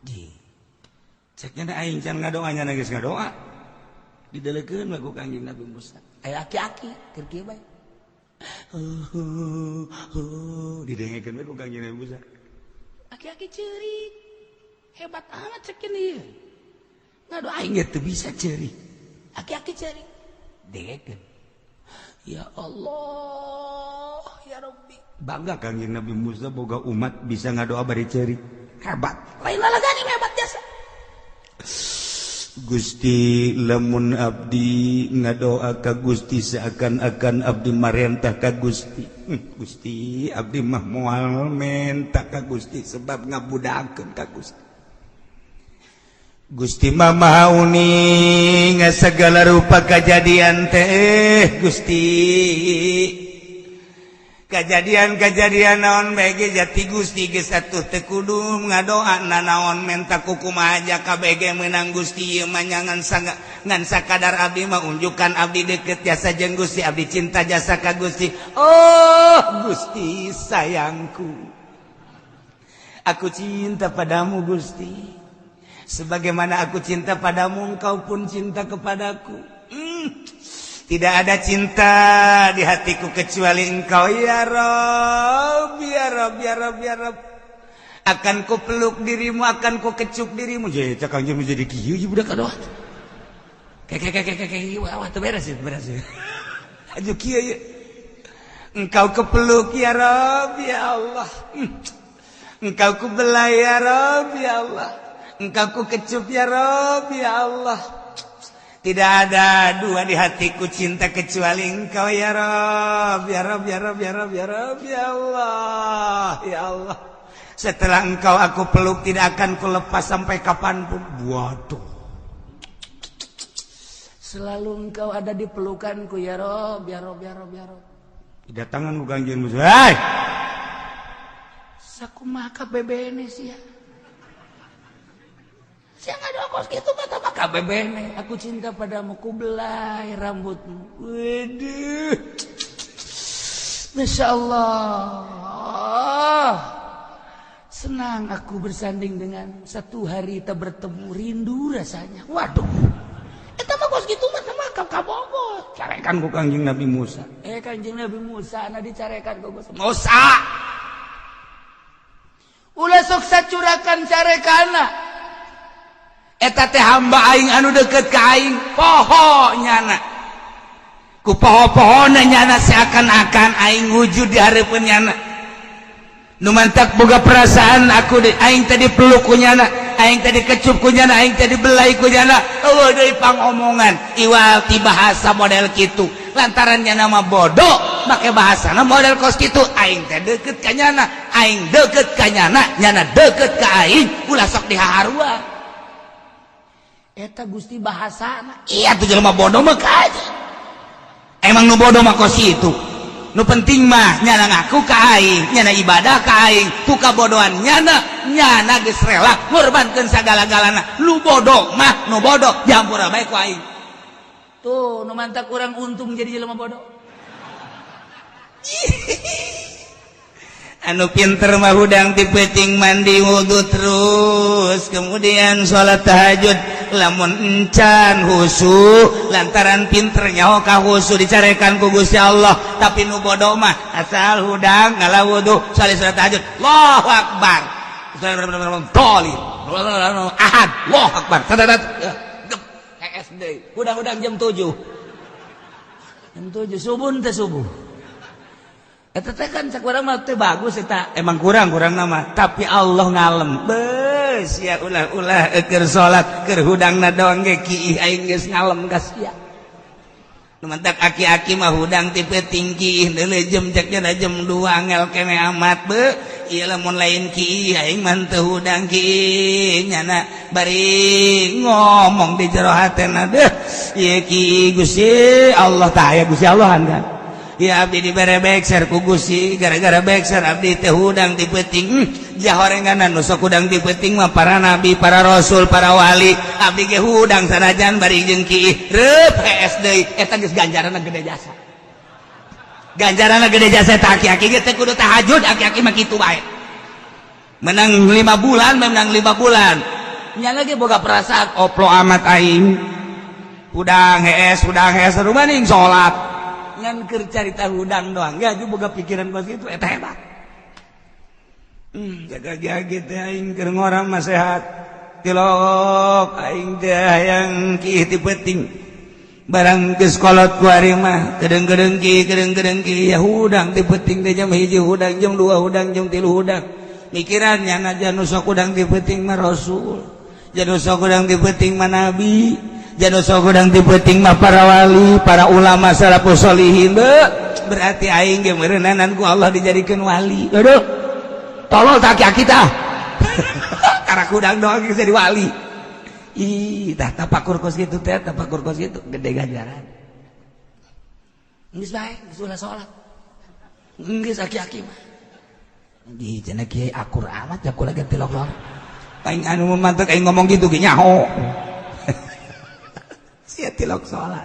Ji. Ceknya aing can ngadoa nya geus ngadoa. Didelekeun we ku Kangjeng Nabi Musa. Aya aki-aki keur kieu bae. Didengekeun we ku Kangjeng Nabi Musa. Aki-aki ceurik. Hebat amat cekin ieu. Ngadoa aing ge teu bisa ceurik. Aki-aki ceurik. Dengekeun. Ya Allah, ya Rabbi. Bangga Kangjeng Nabi Musa boga umat bisa ngadoa bari ceurik. Hebat. Lain lalagani hebat jasa. Gusti, lamun abdi ngadoa ka Gusti seakan-akan abdi marentah ka Gusti. Gusti, abdi mah moal menta ka Gusti sebab ngabudakeun ka Gusti. Gusti mah maha uning segala rupa kejadian teh Gusti. Kejadian-kejadian naon bae ge jati Gusti geus atuh teu kudu ngadoa nanaon menta kukumaha aja kabeh ge meunang Gusti ieu mah ngan ngan sakadar abdi mah unjukan abdi deket jasa jeung Gusti, abdi cinta jasa ka Gusti. Oh Gusti sayangku, aku cinta padamu Gusti, sebagaimana aku cinta padamu engkau pun cinta kepadaku. Tidak ada cinta di hatiku kecuali engkau ya Rob, ya Rob, ya Rob, ya Rob. Akan ku peluk dirimu, akan ku kecup dirimu. Jadi cak Kangjeng menjadi kieu ieu budak aduh. Kayak kayak kayak kayak wah teu beres ya, beres ya. Aju kieu ieu. Engkau kepeluk ya Rob, ya Allah. Engkau ku belai ya Rob, ya Allah. Engkau ku kecup ya Rob, ya Allah. Tidak ada dua di hatiku cinta kecuali engkau ya Rob, ya Rob, ya Rob, ya Rob, ya Rob, ya Allah, ya Allah. Setelah engkau aku peluk tidak akan ku lepas sampai kapanpun. Waduh. Selalu engkau ada di pelukanku ya Rob, ya Rob, ya Rob, ya Rob. Kedatangan ku Kangjeng Musa. Hei! Sakumaha kabebene sih ya. Sia ngadoa kos kitu mah mah kabebene. Aku cinta padamu, ku belai rambutmu. Waduh. Masya Allah. Senang aku bersanding dengan satu hari tak bertemu rindu rasanya. Waduh. Eta mah kos kitu mah mah kabogoh. Carekan ku Kangjeng Nabi Musa. Kanjeng Nabi Musa na dicarekan ku Musa. Musa. Ulah sok sacurakan carekana. Eta teh hamba aing anu deket ka aing, poho nyana. Ku poho-pohona nyana seakan-akan aing wujud di hareupeun nyana. Nu mantak boga perasaan aku di, aing tadi peluk ku nyana, aing tadi kecup ku nyana, aing tadi belai ku nyana. Eueuh deui pangomongan iwal ti bahasa model kitu. Lantaran nyana mah bodoh, make bahasana model kos kitu. Aing teh deket ka nyana, aing deket ka nyana, nyana deket ka aing, ulah sok dihaharuan. Eta Gusti bahasana. Iya tuh jelema bodoh mah aja. Emang nu bodoh mah kos itu. Nu penting mah nyana ngaku ka aing, nyana ibadah ka aing, ku kabodohan nyana, nyana geus rela ngorbankeun sagala-galana. Nu bodoh mah nu bodoh jampura bae ku aing. Tuh nu mantak kurang untung jadi jelema bodoh. Anu pinter mah hudang ti peuting mandi wudu terus kemudian salat tahajud lamun encan husu lantaran pinter nyaho ka husu dicarekan ku Gusti Allah. Tapi nu bodoh mah asal hudang ngala wudu salat tahajud Allahu akbar tolin ahad Allahu akbar SD hudang-hudang jam 7 jam 7 subuh teh subuh. Eta teh kan cak urang mah teh bagus eta emang kurang-kurang nama tapi Allah ngalem beus ya ulah-ulah keur salat keur hudangna doang ge kiih aing geus ngalem ka sia. Nu mantak aki-aki mah hudang ti peuting kiih deuleu jam cek nya jam 2 angel kene amat be ieu lamun lain kiih aing mah teu hudang kiih nyana bari ngomong di jero hatena deuh ieu kiih Gusti Allah tah aya Gusti Allahan kan. Ya abdi dibere bekser ku Gusti gara-gara bekser abdi teh hudang ti peuting jahorenganan nu sok hudang ti peuting mah para nabi, para rasul, para wali. Abdi ge hudang sanajan bari jeung kiih reup hees deui eta geus ganjaranna gede jasa. Ganjaranna gede jasa eta aki-aki ge teh kudu tahajud aki-aki mah kitu bae. Menang 5 bulan, menang 5 bulan. Nya lagi boga perasaan oplo amat aing. Hudang hees rumaning salat. Ngan keur carita hudang doang ya boga pikiran kos kitu eta hebat. Jaga ge teh aing keur ngorang mah sehat. Tilok aing teh hayang kiih ti peuting. Barang geus kolot ku ari mah kedeung-kedeung kiih kedeung-kedeung kiih ya hudang ti peuting teh jam 1 hudang jam 2 hudang jam 3 hudang. Mikiran nyana nu sok hudang ti peuting mah rasul. Janu sok hudang ti peuting mah nabi. Janu sok hudang ti peuting mah para wali, para ulama salafus sholihin. Berarti aing ge meureunanan ku Allah dijadikeun wali. Aduh. Tolol tak aki-aki tah. Karena hudang doang geus jadi wali. Ih, tah tapakur kos kitu teh, tapakur kos kitu gede ganjaran. Geus bae, geus ulah salat. Geus aki-aki mah. Di cenah kiai akur amat ya kula ganti lok-lok. Aing anu mantek aing ngomong gitu ge nyaho. Sia tilok salat.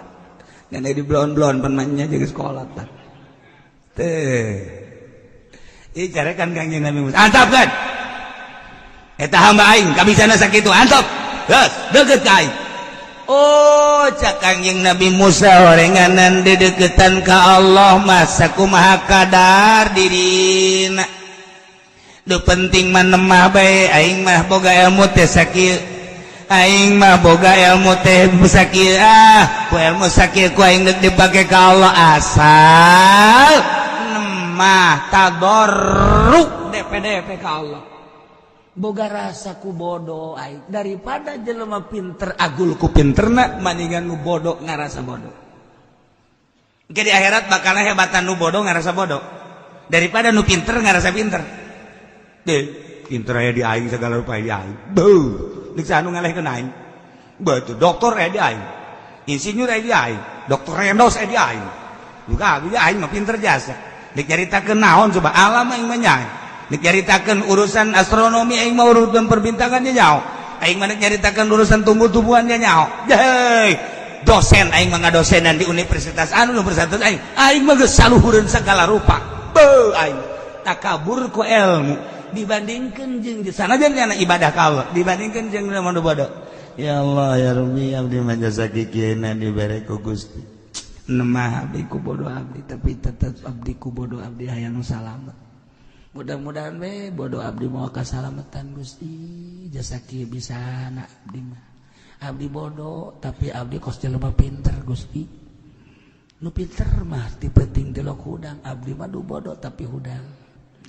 Ngan di blon-blon pan mah jeung sekolah tah. Teh. Ieu carekan Kangjeng Nabi Musa. Antap kan? Eta hamba aing kabisana sakitu antap. Geus, deukeut ka aing. Oh, cak Kangjeng Nabi Musa orenganan dideketan ka Allah mah sakumaha kadar dirina. Nu penting mah nemah bae aing mah boga ilmu teh sakieu. Aing mah boga ilmu teh sakieu ah, ku ilmu sakieu ku aing deuk dipake ka Allah asal nemah tadarruk DPDP ka Allah. Boga rasa ku bodoh aing daripada jelema pinter agul ku pinterna maningan nu bodoh ngarasa bodoh. Engke di akhirat bakal hebatan nu bodoh ngarasa bodoh daripada nu pinter ngarasa pinter. Deh, pinter aya di aing segala rupa di aing. Beuh, deuk anu ngalehkeun aing. Beuh, dokter aya di aing. Insinyur aya di aing, dokter Rendos aya di aing. Juga abdi aing mah pinter jasa. Deuk nyaritakeun naon coba alam aing mah nyaho. Deuk nyaritakeun urusan astronomi aing mah urusan perbintangannya nyaho. Aing mah deuk nyaritakeun urusan tumbuh-tumbuhannya nyaho. Hei, dosen aing mah ngadosenan di universitas anu universitas aing. Aing mah geus saluhureun segala rupa. Beuh aing takabur ku ilmu dibandingkan jeung sanajan nyana ibadah ka Allah dibandingkan jeung nu bodoh. Ya Allah ya Rabbi abdi mah jasa kikieuna dibere ku Gusti. Nemah abdi ku bodoh abdi tapi tetep abdi ku bodoh abdi hayang salamet. Mudah-mudahan we bodoh abdi moal kasalamatan Gusti jasa kieu bisana abdi mah. Abdi bodoh tapi abdi kos jelema pinter Gusti. Nu pinter mah ti peuting tilok hudang, abdi mah du bodoh tapi hudang.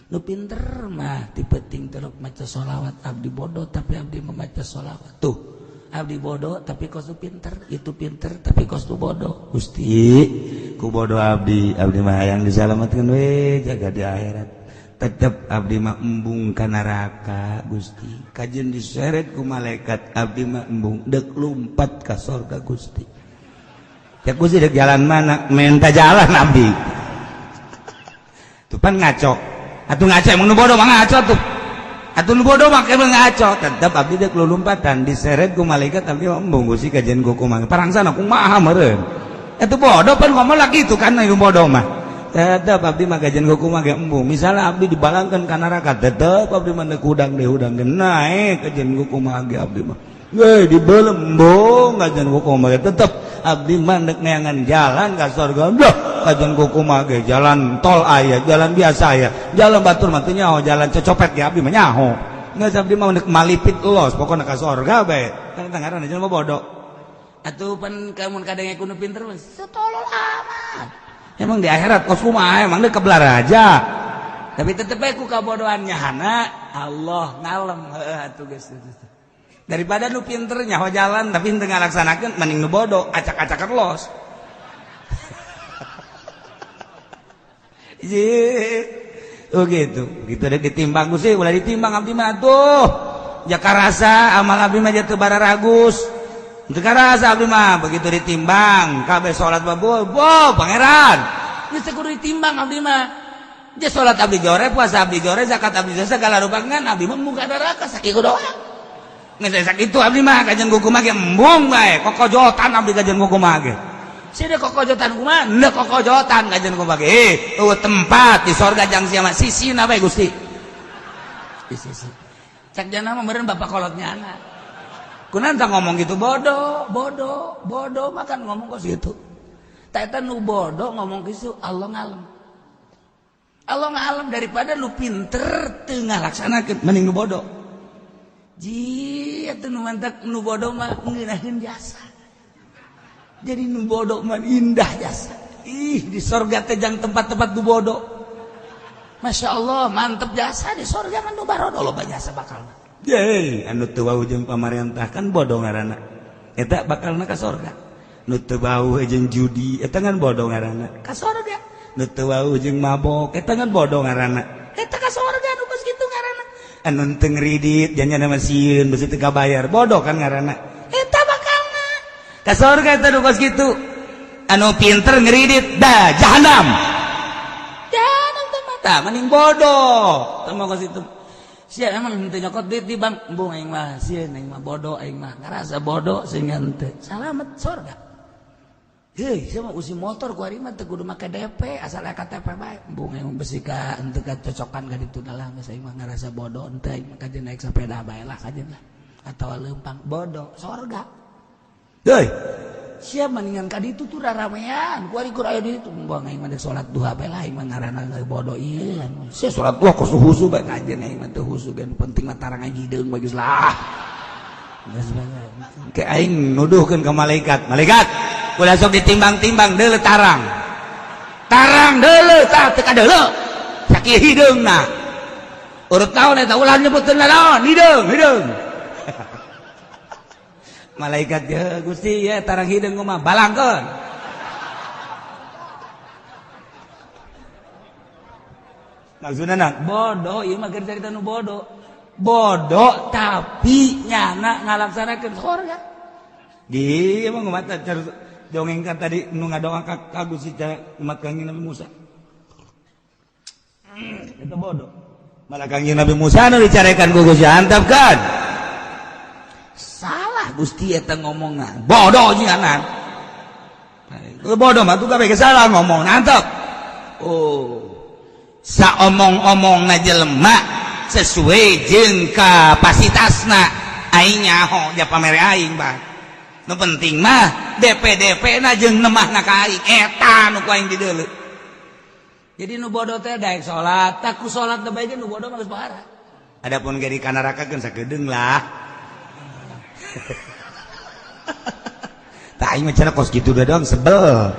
Nu pinter mah ti peuting tilok maca sholawat, abdi bodoh tapi abdi memaca sholawat. Tuh, abdi bodoh tapi kos nu pinter, itu pinter tapi kos nu bodoh. Gusti, ku bodoh abdi, abdi mah hayang disalamatkeun we jaga di akhirat. Tetep abdi mah embung ka neraka Gusti. Kajeun diseret ku malaikat abdi mah embung deuk lumpat ka sorga Gusti. Ya Gusti dek jalan mana? Minta jalan abdi. Tuh pan ngaco. Atuh ngaco emang nu bodoh mah ngaco tuh. Atuh nu bodoh mah emang ngaco. Tetep abdi dek lumpatan diseret ku malaikat abdi mah embung Gusti kajeun ku kumaha. Parangsana kumaha meureun. Atuh bodoh pan ngomong lagi itu kan nu bodoh mah. Tetep abdi mah kajeun ku kumaha ge embung. Misalnya abdi dibalangkeun ka neraka tetep abdi mah deuk hudang deui hudang ge naek kajeun ku kumaha ge abdi mah. Weh dibelem embung kajeun ku kumaha ge tetep abdi mah deuk neangan jalan ka surga. Duh, kajeun ku kumaha ge jalan tol aya, jalan biasa aya, jalan batur mah teu nyaho, jalan cecopet ge abdi mah nyaho. Geus abdi mah deuk malipit los pokona ka surga bae. Kan eta ngaranna jelema bodoh. Atuh pan kamun kadenge ku nu pinter mah setolol amat. Emang di akhirat kos kumaha emang deuk kebelar aja. Tapi tetep bae ku kabodohan nyahana Allah ngalem heuh atuh geus. Daripada nu pinter nyaho jalan tapi teu ngalaksanakeun mending nu bodoh acak-acakan los. Oh gitu. Gitu dek ditimbang Gusti, ulah ditimbang abdi mah tuh. Ja karasa amal abdi mah teu bararagus. Teu karasa abdi mah begitu ditimbang kabeh salat mah bo pangeran. Geus teu kudu ditimbang abdi mah. Ja salat abdi jore, puasa abdi jore, zakat abdi jore, segala rupa ngan abdi mah muka neraka sakitu doang. Geus sakitu abdi mah kajeun kumaha ge embung bae, kokojotan abdi kajeun kumaha ge. Sia kokojotan kumaha? Henteu kokojotan kajeun kumaha ge. Eueuh tempat di sorga jang sia mah sisina bae Gusti. Di sisi. Cak jana mah meureun bapak kolot nyana. Kunaon tah ngomong gitu bodoh, bodoh, bodoh mah kan ngomong kos gitu. Tah eta nu bodoh ngomong kitu Allah ngalem. Allah ngalem daripada lu pinter teu ngalaksanakeun mending nu bodoh. Ji atuh nu mantak nu bodoh mah ngeunaheun jasa. Jadi nu bodoh mah indah jasa. Ih di sorga teh jang tempat-tempat nu bodoh. Masya Allah mantep jasa di sorga kan nu barodo loba jasa bakalna. Ye anu teu wau jeung pamarentah kan bodoh ngaranna. Eta bakalna ka sorga. Nu teu wau jeung judi eta kan bodoh ngaranna. Ka sorga. Nu teu wau jeung mabok eta kan bodoh ngaranna. Eta ka sorga nu geus kitu ngaranna. Anu teu ngridit janyana mah sieun beusi teu kabayar bodoh kan ngaranna. Eta bakalna ka sorga eta nu kos kitu. Anu pinter ngridit dah jahanam. Jahanam teh mata mending bodoh. Teu mah kos kitu. Sia emang henteu nyokot duit di bank, embung aing mah sieun aing mah bodoh aing mah ngarasa bodoh sehingga henteu. Salamet sorga. Heuh, sia mah usi motor ku ari mah teu kudu make DP asal aya KTP bae. Embung aing besi ka henteu kacocokan ka ditu dalah geus aing mah ngarasa bodoh henteu aing mah kajeun naik sepeda bae lah kajeun lah. Atawa leumpang bodoh sorga. Heuh, sia mendingan ka ditu tuh raramean ku ari kur aya di ditu embung aing mah deuk salat duha bae lah aing mah ngaranna bodoh ieu. Sia salat duha kos husu bae kajeun aing mah teu husu ge penting mah tarang aing hideung bae geus lah. Geus bae. Ke aing nuduhkeun ka malaikat, malaikat ulah sok ditimbang-timbang deuleu tarang. Tarang deuleu tah teu kadeuleu. Sakieu hideungna. Urut naon eta ulah nyebutkeun naon, hideung, hideung. Malaikat ya Gusti ya tarang hideung mah balangkeun. Maksudna na bodoh ieu mah keur carita nu bodoh. Bodoh tapi nyana ngalaksanakeun sorga. Di emang mata dongeng kan tadi nu ngadoa ka Gusti umat Kangjeng Nabi Musa. Eta bodoh. Malah Kangjeng Nabi Musa nu dicarekan ku Gusti antap kan. Salah Gusti eta ngomongna. Bodoh nyana. Bodoh mah tuh kabeh salah ngomong antap. Oh. Saomong-omongna jelema sesuai jeung kapasitasna aing nyaho ja pamere aing bah. Nu penting mah DP-DP na jeung nemahna ka aing eta nu ku aing dideuleu. Jadi nu bodoh teh daek salat, tak ku salat teh bae nu bodoh mah geus pohara. Adapun ge di kanaraka keun sakedeung lah. Tah aing mah cenah kos kitu doang sebel.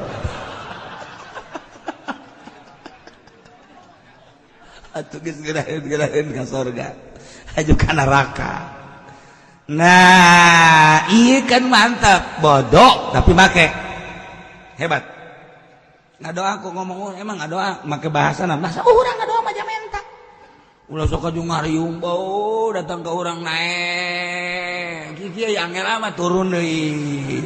Atuh geus ngeunaheun ka sorga aju ka neraka. Nah, iya kan mantap, bodoh tapi make hebat. Ngadoa aku ngomong emang ngadoa make bahasa bahasa urang ngadoa mah menta. Ulah sok aju ngariung bau datang ke urang naek. Kieu angel amat turun deui.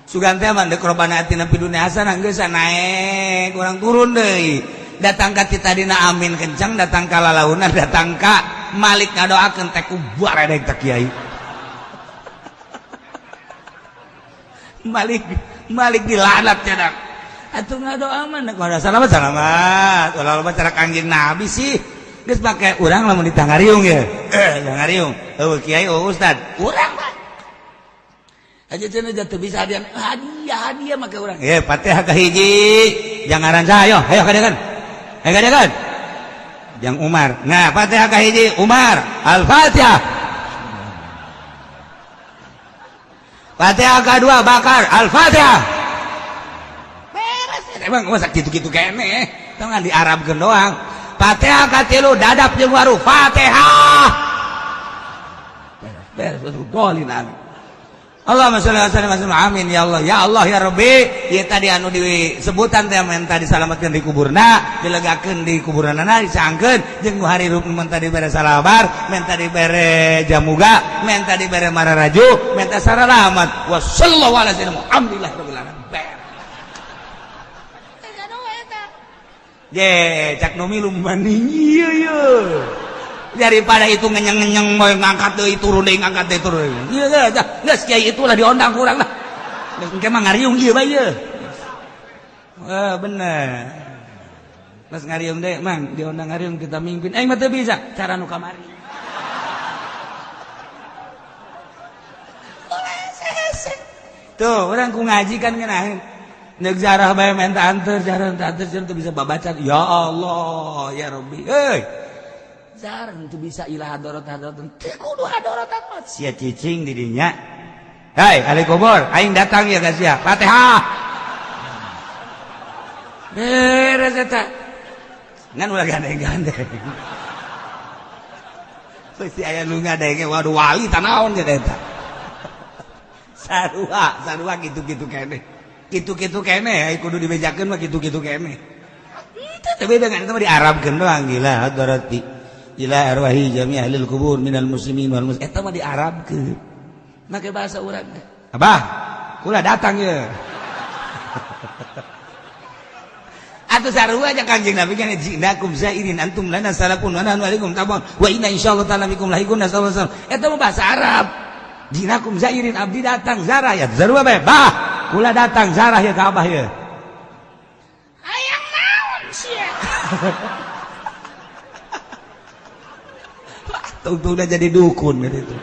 Sugan teh mah deuk robana atina fid dunya hasanah geus naek, urang turun deui. Datang ka ti tadina amin kencang, datang ka lalaunan, datang ka Malik ngadoakeun teh ku baredeg teh kiai. Malik Malik dilanat cenah. Atuh ngadoa mah nek salamat salamat. Ulah loba cara Kangjeng Nabi sih. Geus pake urang lamun ditangariung ye. Tangariung. Eueuh kiai eueuh ustad. Urang mah. Aja cenah teu bisa hadiah hadiah hadiah make urang. Ye Fatihah kahiji. Jangan ayo ayo kadekan. Ayo kadekan. Jang Umar. Nah, Fatihah kahiji Umar. Al-Fatihah. Fatihah kedua Bakar. Al-Fatihah. Beres. Emang masa gitu-gitu kene. Tong di Arabkeun doang. Fatihah katilu dadap jeung waru. Fatihah. Beres. Beres dolin amin. Allahumma sholli wa sallim wa amin ya Allah ya Allah ya Rabbi. Ieu tadi anu disebutan teh menta disalametkeun di kuburna, dilegakeun di kuburanana, disangkeun jeung nu harirup menta dibere salabar, menta dibere jamuga, menta dibere mararaju, menta saralamat. Wa sallallahu ala sayyidina Muhammadillah rabbil alamin. Je, cak nu milu maning ieu ye. Daripada itu ngenyeng-ngenyeng mau ngangkat deui turun deui ngangkat deui turun. Ieu geus kiai itulah diondang kurang lah. Geus engke mah ngariung ieu bae ieu. Wah bener. Geus ngariung deui mang diondang ngariung kita mimpin. Aing mah teu bisa cara nu kamari. Tuh urang ku ngaji kan ngeunaheun. Nek zarah bae menta anteur, jarah menta anteur teu bisa babaca. Ya Allah, ya Rabbi. Euy. Jarang tuh bisa ilah hadorot hadorot teu kudu hadorot amat sia cicing di dinya. Hai ahli kubur aing datang ya ka sia. Fatihah. Beres eta. Ngan ulah gandeng-gandeng. Pasti aya nu ngadenge waduh wali tanaon ge eta. Sarua, sarua kitu-kitu keneh. Kitu-kitu keneh ai kudu dibejakeun mah kitu-kitu keneh. Teu beda ngan eta mah diarabkeun doang gila hadorati. Ila arwahi jami' ahlil kubur minal muslimin wal muslimat. Eta mah diarabkeun. Make bahasa urang teh. Abah, kula datang ye. Atuh sarua aja Kangjeng Nabi kan jinakum zairin antum lana salakun wa nahnu alaikum tabun wa inna insyaallah ta'ala bikum lahikun sallallahu alaihi wasallam. Eta mah bahasa Arab. Jinakum zairin abdi datang zarah ya sarua bae. Bah, kula datang zarah ya ka abah ye. Hayang naon sia? Tuh udah jadi dukun gitu.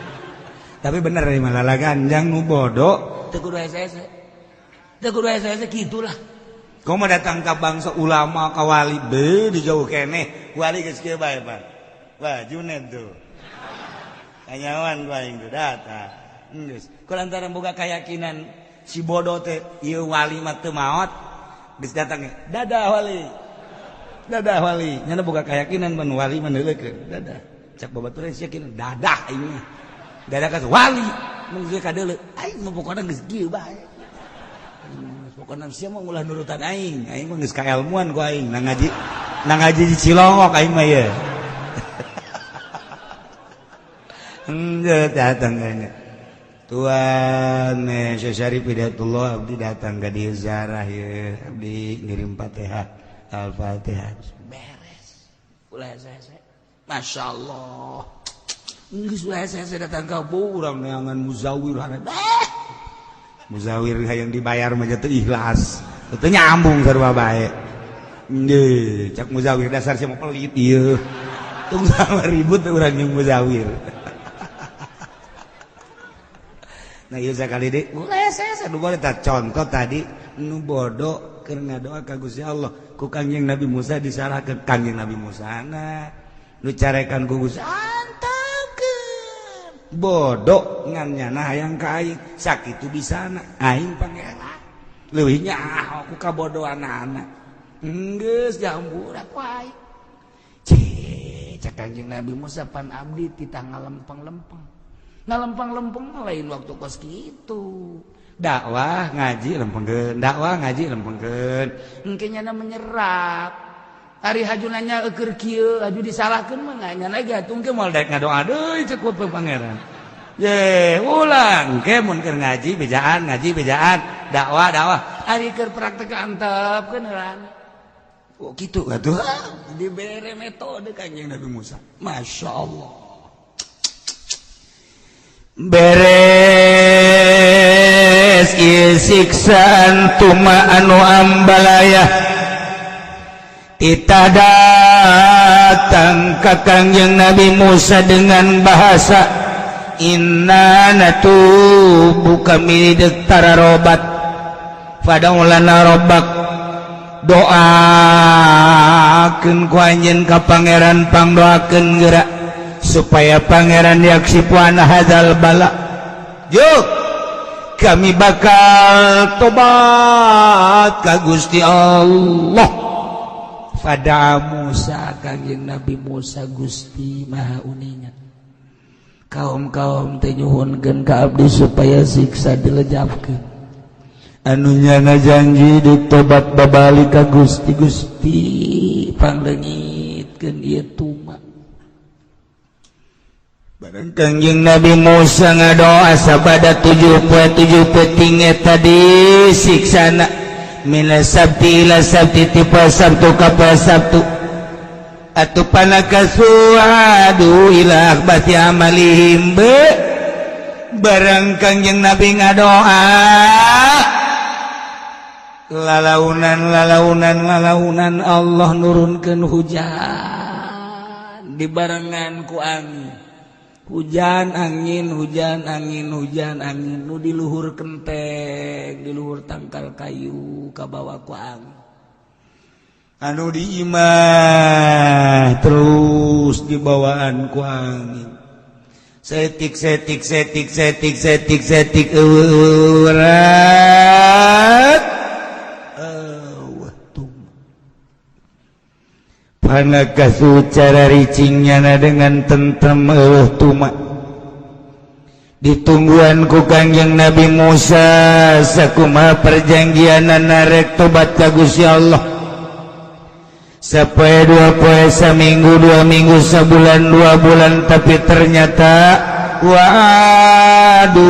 Tapi bener nih malah ganjang nu bodoh teu kudu hese-hese. Teu kudu hese-hese kitulah. Kau mau datang ke bangsa ulama ka wali be di jauh keneh. Wali geus kieu bae, Pak. Wah, Junet tuh. Kanyawan ku aing tuh datang. Geus. Ku lantaran boga keyakinan si bodoh teh ieu wali mah teu maot geus datang. Dadah wali. Dadah wali. Nyana boga keyakinan mun wali mah neuleukeun. Dadah. Cak babaturan sia kina dadah aing mah. Dadah ka wali mun geus kadeuleu aing mah pokona geus kieu bae. Pokona sia mah ulah nurutan aing, aing mah geus kaelmuan ku aing nang ngaji di Cilongok aing mah ye. Henteu datang ka Tuan Syekh Syarif Hidayatullah abdi datang ka dieu ziarah ye, abdi ngirim Fatihah, Al-Fatihah. Beres. Ulah hese-hese. Masya Allah. Geus ulah hese-hese datang ka urang neangan muzawir hana. Muzawir hayang dibayar mah teu ikhlas. Teu nyambung sarua bae. Nggih, cak muzawir dasar sia mah pelit ieu. Tung sama ribut urang jeung muzawir. Nah ieu sakali deui ulah hese-hese nu boleh tah contoh tadi nu bodoh keur ngadoa ka Gusti Allah ku Kangjeng Nabi Musa disalahkeun Kangjeng Nabi Musa na. Nu carekan ku Gusti antepkeun bodoh ngan nyana hayang ka aing sakitu bisana aing pangeran leuwih nyaho ku kabodohanana geus jambura ku aing. Cek Kanjeng Nabi Musa, pan abdi titah ngalempeng-lempeng. Ngalempeng-lempeng lain waktu kos kitu. Dakwah ngaji lempengkeun, dakwah ngaji lempengkeun. Engke nyana menyerap. Ari haju nanya eukeur kieu, haju disalahkeun mah nyana ge atuh engke moal daek ngadoa deui cek ku Pangeran. Ye, ulang engke mun keur ngaji bejaan, ngaji bejaan, dakwah dakwah. Ari keur praktek antepkeun heula. Oh gitu atuh. Dibere metode Kanjeng Nabi Musa. Masya Allah. Beres ieu siksaan tuma anu ambalaya. Tita datang ka Kangjeng Nabi Musa dengan bahasa inna natubu, kami dek tararobat, fad'u lana robbak, doakeun ku anjeun ka Pangeran, pangdoakeun geura supaya Pangeran yaksyifu anna hadzal bala. Yuk kami bakal tobat ka Gusti Allah. Fada'a Musa, Kangjeng Nabi Musa, Gusti Maha uninga, kaum-kaum teh nyuhunkeun ka abdi supaya siksa dilejapkeun, anu nyana janji ditobat babalik ka Gusti. Gusti, pangleungitkeun ieu tuma. Bareng Kangjeng Nabi Musa ngadoa sabada 7 poe 7 peuting eta disiksana, mina sabti ila sabti, ti poe Sabtu ka poe Sabtu atuh, fanakatsu adu ila akhbathi amalihim. Be barang Kangjeng Nabi ngadoa, lalaunan lalaunan lalaunan Allah nurunkan hujan dibarengan ku angin, hujan angin, hujan angin, hujan angin, nu di luhur kenteng, di luhur tangkal kayu kabawa ku angin, anu di imah terus dibawaan ku angin, setik setik setik setik setik setik urat. Fanakatsu, cara ricingnya dengan tentrem, eueuh tuma. Ditungguan ku Kangjeng Nabi Musa sakumaha perjanjian narek tobat ka Gusti Allah, sapoe dua poe, saminggu 2 minggu, sabulan 2 bulan, tapi ternyata wa'adu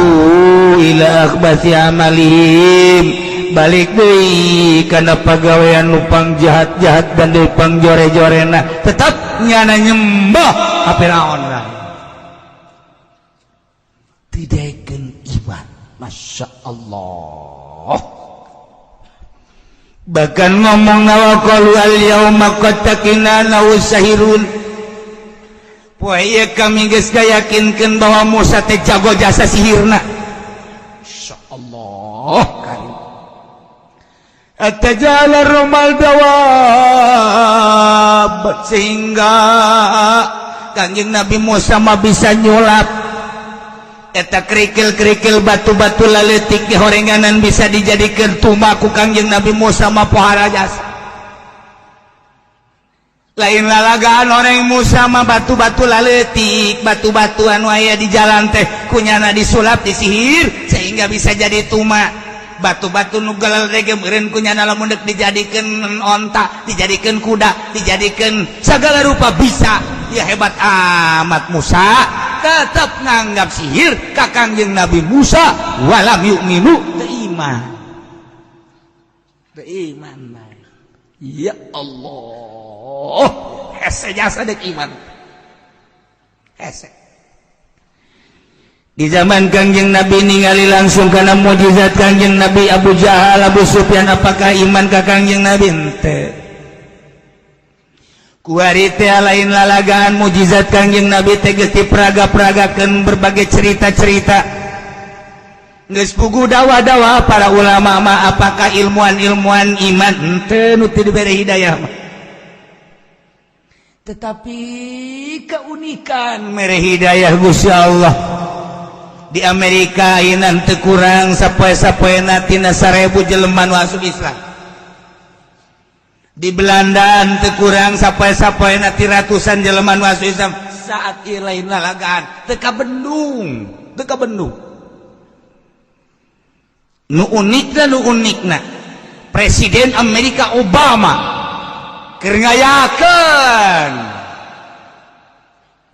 ila akhbathi amalihim, balik deui kana pagawean nupang jahat-jahat dan nupang jore-jorena, tetap nyana nyembah ka Firaun lah, didaekeun iman. Masya Allah, bahkan ngomong wa qalu al yauma qad taqina sahirun. Poe ieu kami geus yakinkeun bahwa Musa teh jago jasa sihirna. Masya Allah karim. Atajala romal dawab, sehingga Kanjeng Nabi Musa mah bisa nyulap eta kerikil-kerikil, batu-batu laletik di horenganan bisa dijadikan tuma ku Kangjeng Nabi Musa mah. Pohara jasa, lain lalagaan orang Musa mah. Batu-batu laletik, batu-batu anu aya di jalan teh kunyana disulap, disihir sehingga bisa jadi tuma. Batu-batu nu galege meureun kunyana lamun deuk dijadikeun onta, dijadikeun kuda, dijadikeun segala rupa bisa. Ya hebat amat Musa, tetap nganggap sihir ka Kangjeng Nabi Musa. Walam yu'minu, teu iman, teu iman. Ya Allah, hese jasa dek iman, hese. Di zaman Kangjeng Nabi ningali langsung karena mujizat Kangjeng Nabi, Abu Jahal, Abu Sufyan, apakah iman ka Kangjeng Nabi? Henteu. Kuari teh lain lalagaan, mujizat Kangjeng Nabi teh geus dipraga-pragakeun berbagai cerita-cerita, geus pugu dakwah-dakwah para ulama mah, apakah ilmuwan-ilmuwan iman? Henteu, nu teu dibere hidayah mah. Tetapi keunikan mere hidayah Gusti Allah, di Amerika ayeuna teu kurang sapoe-sapoena tina 1000 jelema nu asup Islam. Di Belanda teu kurang sapoe-sapoe na ti ratusan jelema nu asup Islam. Saat ieu lain lalagaan, teu kabendung, teu kabendung. Nu unikna, nu unikna. Presiden Amerika Obama keur ngayakeun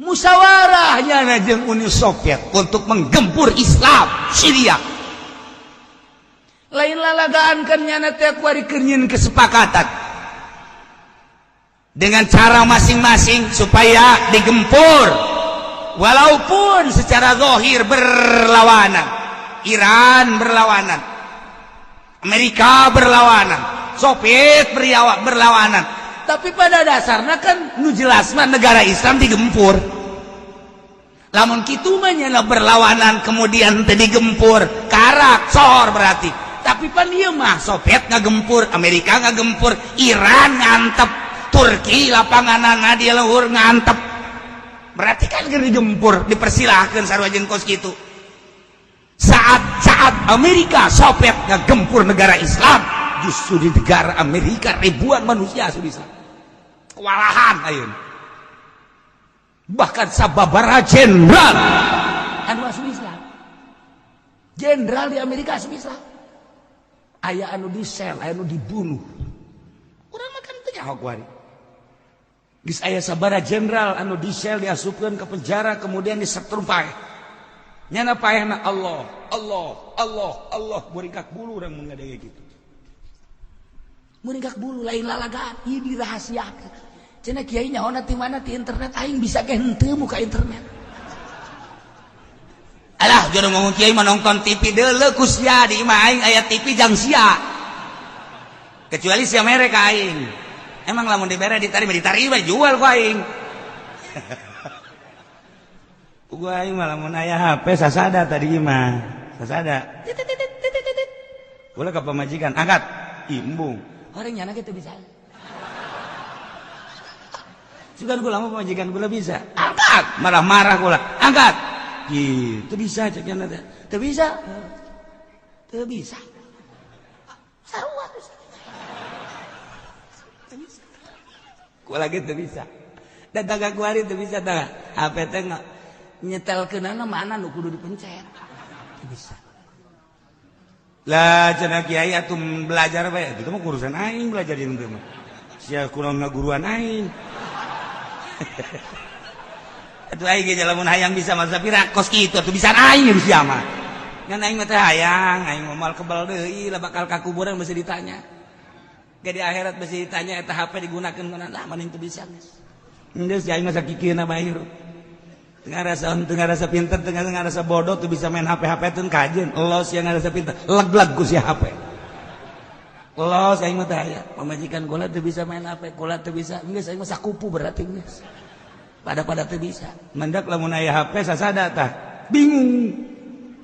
musyawarahnya jeung Uni Soviet untuk menggempur Islam Syria. Lain lalagaan kan nyana teh kuari keur nyieun kesepakatan dengan cara masing-masing supaya digempur walaupun secara zahir berlawanan. Iran berlawanan, Amerika berlawanan, Soviet berlawanan, tapi pada dasarnya kan nu jelas mah negara Islam digempur. Lamun kitu mah nyana berlawanan kemudian teu digempur, karak sohor berarti. Tapi pan ieu mah Soviet ngagempur, Amerika ngagempur, Iran ngantep, Turki lapanganana di luhur ngantep, berarti kan keur digempur, dipersilahkan sarua jeung kos kitu. Saat-saat Amerika Soviet ngagempur negara Islam, justru di negara Amerika ribuan manusia asup Islam. Kewalahan ayeuna. Bahkan sababaraha jenderal anu asup Islam. Jenderal di Amerika asup Islam. Aya anu disel, aya anu dibunuh. Urang mah kan teu nyaho kuari. Geus aya sabaraha jenderal anu disel diasupkeun ke penjara kemudian disetrum paeh. Nyana paehna Allah, Allah, Allah, Allah, muringkak bulu urang mun ngadenge kitu. Muringkak bulu lain lalagaan, ieu dirahasiakeun. Cenah kiai nyaona ti mana ti internet, aing bisa ge henteu muka internet. Alah, jodoh ngomong kiai mah nonton TV deuleu ku sia di imah aing aya TV jang sia. Kecuali sia mere ka aing. Emang lamun dibere diterima, diterima jual ku aing. Gua aing mah lamun aya HP sasada tadi mah. Sasada. Ulah ka pamajikan, angkat. Imbung. Orang nyana kitu bisa. Sugan kula mah pamajikan kula bisa. Angkat, marah-marah kula. Angkat. Gitu bisa cek nyana teh. Teu bisa. Teu bisa. Sarua teu bisa. Kula ge teu bisa. Dan tangga kuari teu bisa tah. HP teh nyetelkeunana mana nu kudu dipencet. Teu bisa. Lah cenah kiai atuh belajar bae, itu mah urusan aing belajar jeung teu mah. Sia kunaon ngaguruan aing. Atuh aing ge lamun hayang bisa mah sapira kos kitu atuh bisa aing sia mah. Ngan aing mah teh hayang, aing mah moal kebal deui lah bakal ka kuburan besi ditanya. Ge di akhirat besi ditanya eta HP digunakeun kunaon lah mending teu bisa geus. Geus aing mah sakikieuna bae hirup. Tengah rasa tengah rasa pinter, tengah tengah rasa bodoh tuh bisa main HP HP tuh kajen. Los yang rasa pinter, leg-leg ku si HP. Los aing mah teh aya. Pamajikan kula teu bisa main HP, kula teu bisa. Geus aing mah sakupu berarti geus. Pada-pada teu bisa. Mendak lamun aya HP sasada tah. Bingung.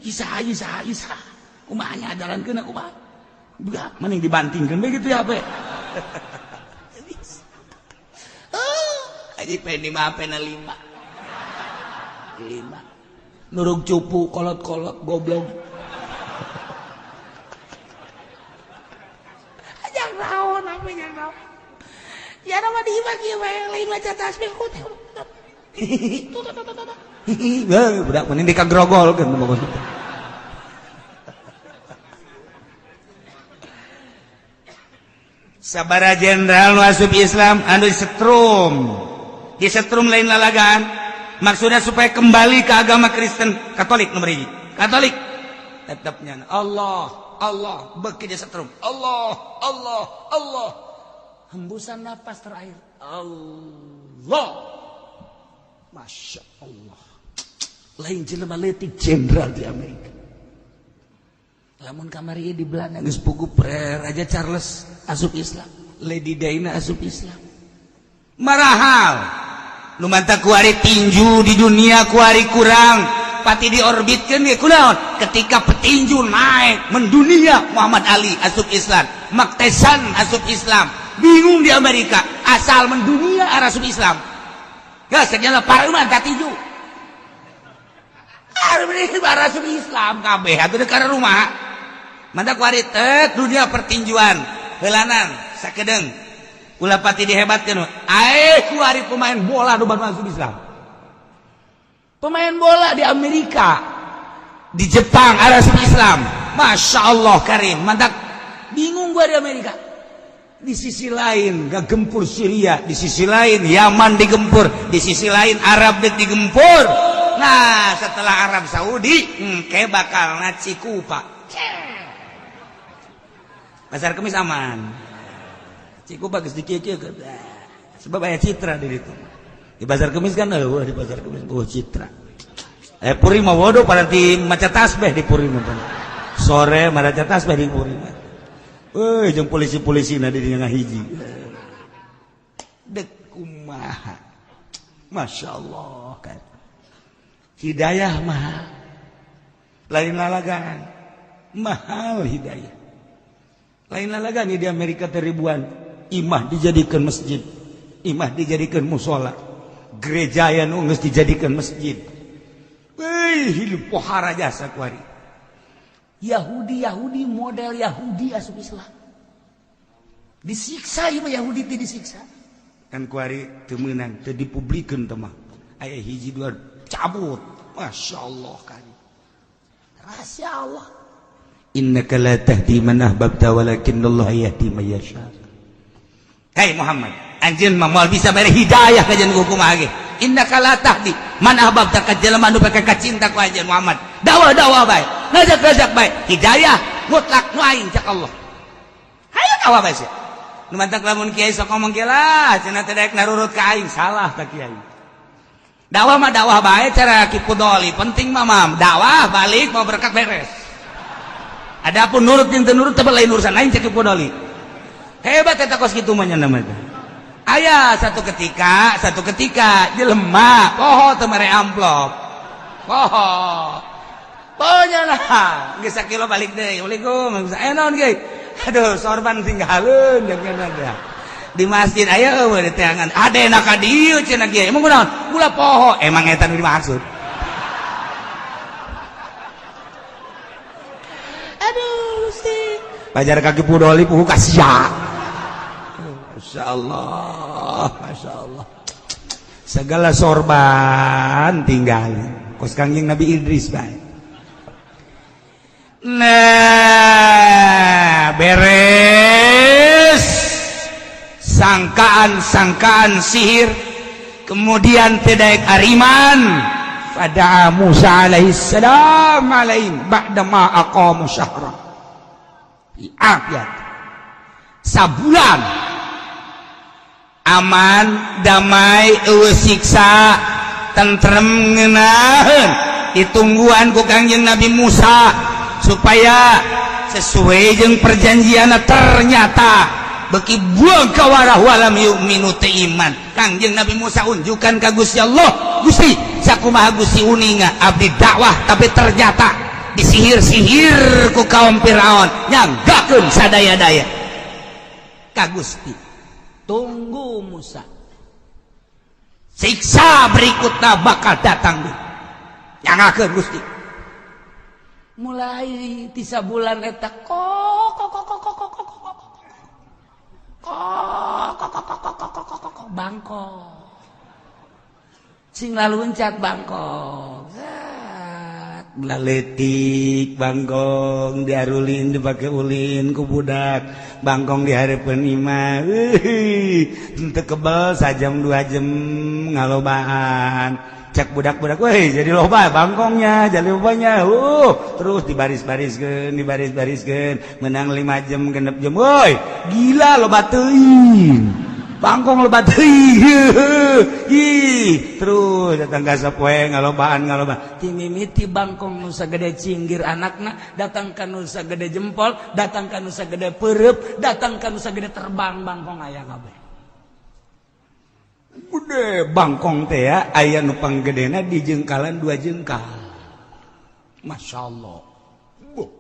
Isa isa isa. Kumaha nya jalankeun kumaha? Buka mending dibantingkeun bae gitu ya HP. Oh, aji pendi mah HP na 5. 5 nurug cupu kolot-kolot goblok. Ajang naon apa jang naon. Ya nama di imah kieu bae lain maca tasbih ku teh. Budak mending dikagrogolkeun pokoknya. Sabara jenderal nu asup Islam anu disetrum. Disetrum lain lalagaan. Maksudnya supaya kembali ke agama Kristen Katolik nomor hiji. Katolik tetapnya Allah, Allah beki disetrum. Allah, Allah, Allah. Hembusan napas terakhir Allah. Masya Allah. Lain jelema leutik jenderal di Amerika. Lamun kamari di Belanda geus puguh Raja Charles asup Islam, Lady Diana asup Islam. Marahal nu mantap kuari tinju di dunia kuari kurang pati diorbitkeun ge kunaon ketika petinju naik mendunia Muhammad Ali asup Islam, Mike Tyson asup Islam, bingung di Amerika asal mendunia asup Islam. Geus nya pareuman ka tinju. Asup Islam kabeh atuh deuk kana rumah. Mantap kuari tek dunia pertinjuan heulanan sakedeung. Ulah pati dihebatkeun. Ae kuari pemain bola nu masuk Islam. Pemain bola di Amerika, di Jepang ada Islam. Masya Allah karim, mantap. Bingung gua di Amerika. Di sisi lain gak gempur Syria, di sisi lain Yaman digempur, di sisi lain Arab digempur. Nah, setelah Arab Saudi, kayak bakal Cikupa. Pasar Kemis aman. Cikupa geus dikieu-kieu sebab aya citra di ditu. Di Pasar Kemis kan eueuh di Pasar Kemis oh citra. Puri mah bodoh paranti maca tasbih di Puri mah. Sore maca tasbih di Puri mah. Euy jeung polisi-polisi na di dinya ngahiji. Dek kumaha. Masya Allah kan. Hidayah mahal. Lain lalagan. Mahal hidayah. Lain lalagan di Amerika ribuan imah dijadikan masjid, imah dijadikan musola, gereja yang geus dijadikan masjid. Wih, hidup pohara jasa kuari. Yahudi Yahudi model Yahudi asup Islam. Disiksa ieu Yahudi teh disiksa. Kan kuari teu meunang, teu dipublikeun teh mah. Aya hiji dua cabut. Masya Allah kan. Rahasia Allah. Innaka la tahdi man ahbabta walakinnallaha yahdi man yasha. Hei Muhammad, anjeun mah moal bisa mere hidayah ka jeung kumaha ge. Innaka la tahdi man ahbabta ka jelema nu peka cinta ku anjeun Muhammad. Dakwah-dakwah bae, ngajak-ngajak bae, hidayah mutlak nu aing cak Allah. Hayu dakwah bae sia. Nu mantak lamun kiai sok ngomong kieu lah, cenah teh daek narurut ka aing, salah ka kiai. Dakwah mah dakwah bae cara Ki Pudoli, penting mah mam, dakwah balik mau berkat beres. Adapun nurut jeung teu nurut teh lain urusan lain cek Ki Pudoli. Hebat eta kos kitu mah nya namanya. Aya satu ketika jelema poho teu mere amplop. Poho. Poho lah, geus sakilo balik deui. Assalamualaikum. Eh naon ge? Aduh, sorban tinggalkeun jeung ada. Di masjid aya eueuh di teangan. Adena ka dieu cenah kieu. Emang kunaon? Gula poho. Emang eta nu dimaksud. Aduh, Gusti. Pajar kaki Pudoli puhu kasia. Masya Allah, Masya Allah. Segala sorban tinggal. Kos Kangjeng Nabi Idris bae. Nah, beres sangkaan-sangkaan sihir, kemudian tidak ariman pada Musa alaihissalam alaihim ba'da ma aqamu syahra bi afiyat. Sabulan aman, damai, eueuh siksa, tentrem ngeunaheun ditungguan ku Kangjeng Nabi Musa supaya sesuai jeung perjanjian. Ternyata beki buang kawarah walam yu'minu teu iman. Kangjeng Nabi Musa unjukan ka Gusti Allah, Gusti sakumaha Gusti uninga abdi dakwah tapi ternyata disihir-sihir ku kaum Firaun nyanggakeun sadaya-daya ka Gusti. Tunggu Musa, siksa berikutnya bakal datang nyangakeun Gusti. Mulai tisa bulan eta kok kok kok kok kok kok kok kok kok kok kok kok kok kok kok bangkok sing laluncat bangkok laletik bangkong diarulin dipake ulin ku budak bangkong dihareupeun imah teu kebel sajam 2 jam ngalobaan cek budak-budak weh jadi loba bangkongnya jadi lobanya terus dibaris-bariskeun dibaris-bariskeun menang 5 jam 6 jam woi gila loba teuing bangkong loba teuing ih terus datang ka sapoe ngalobaan ngalobaan ti mimiti bangkong nu sagede cinggir anakna datang ka nu sagede jempol datang ka nu sagede peureub datang ka nu sagede terbang bangkong aya kabeh. Gede bangkong teh ya aya nu panggedena di jengkalan 2 jengkal. Masya Allah. Boh.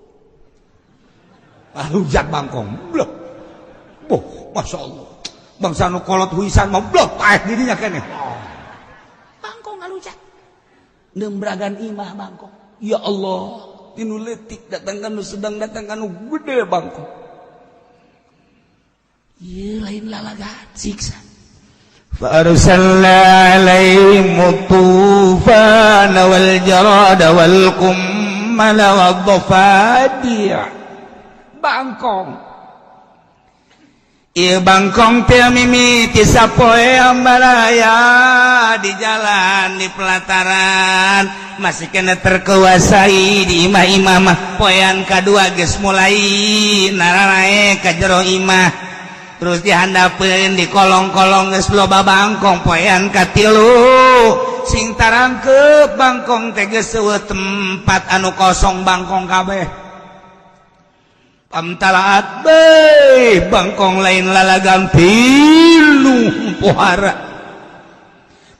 Alujat bangkong. Bleh. Boh, Masya Allah. Bangsa nu kolot huisan mah bleh paeh dirinya keneh. Bangkong alujat. Nembragan imah bangkong. Ya Allah, tinu leutik datang ka nu sedang datang ka nu gede bangkong. Ieu Lain lalagan, siksa. فأرسلنا عليهم الطوفان والجراد والقمل والضفادع. Bangkong. Ieu bangkong teh mimiti sapoe ambalaya di jalan, di pelataran masih kena terkuasai. Di imah-imah mah poean kadua geus mulai nararae ka jero imah, terus dihandapeun, di kolong-kolong geus loba bangkong. Poean katilu sing tarangkep bangkong teh, geus euweuh tempat anu kosong, bangkong kabeh. Pamtalaat be bangkong, lain lalagan, pinuh pohara.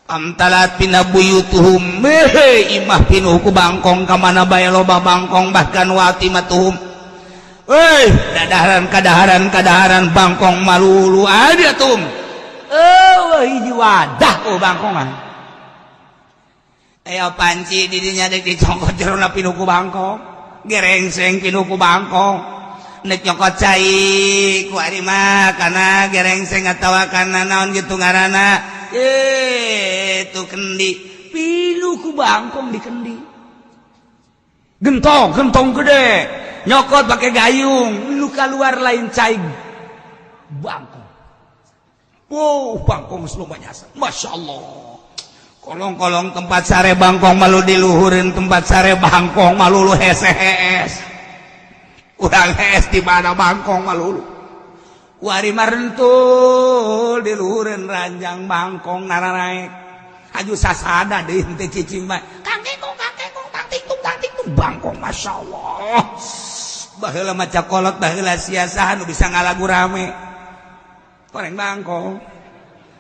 Pamtalat pina buyutuhum, mehe imah pinuh ku bangkong, ka mana bae loba bangkong. Bahkan wati matuhum. Woi, dadaharan kadaharan kadaharan bangkong malulu ada tum. Oh, hiji wadah, oh, bangkongan. Ayo panci di dinya dek dicongkot, jerona pinuh ku bangkong. Gerengseng pinuh ku bangkong. Nek nyokot cai ku ari mah kana gerengseng atawa kana naon gitu ngaranna. Eh, itu kendi pinuh ku bangkong di kendi. Gentong, gentong gede. Nyokot pakai gayung, lu keluar lain cai, bangkong. Wow, bangkong geus nyasa. Masya Allah. Kolong-kolong tempat sare bangkong malu diluhurin, tempat sare bangkong malulu hees. Urang hees di mana bangkong malulu. Wari marentul diluhurin ranjang bangkong nararaek. Aju sasada deui teh cicing mah. Kang kekong kang kekong tang tiktung tang tiktung bangkong, Masya Allah. Baheula maca kolot, baheula sia saha nu bisa ngalagu rame. Koreng bangkong.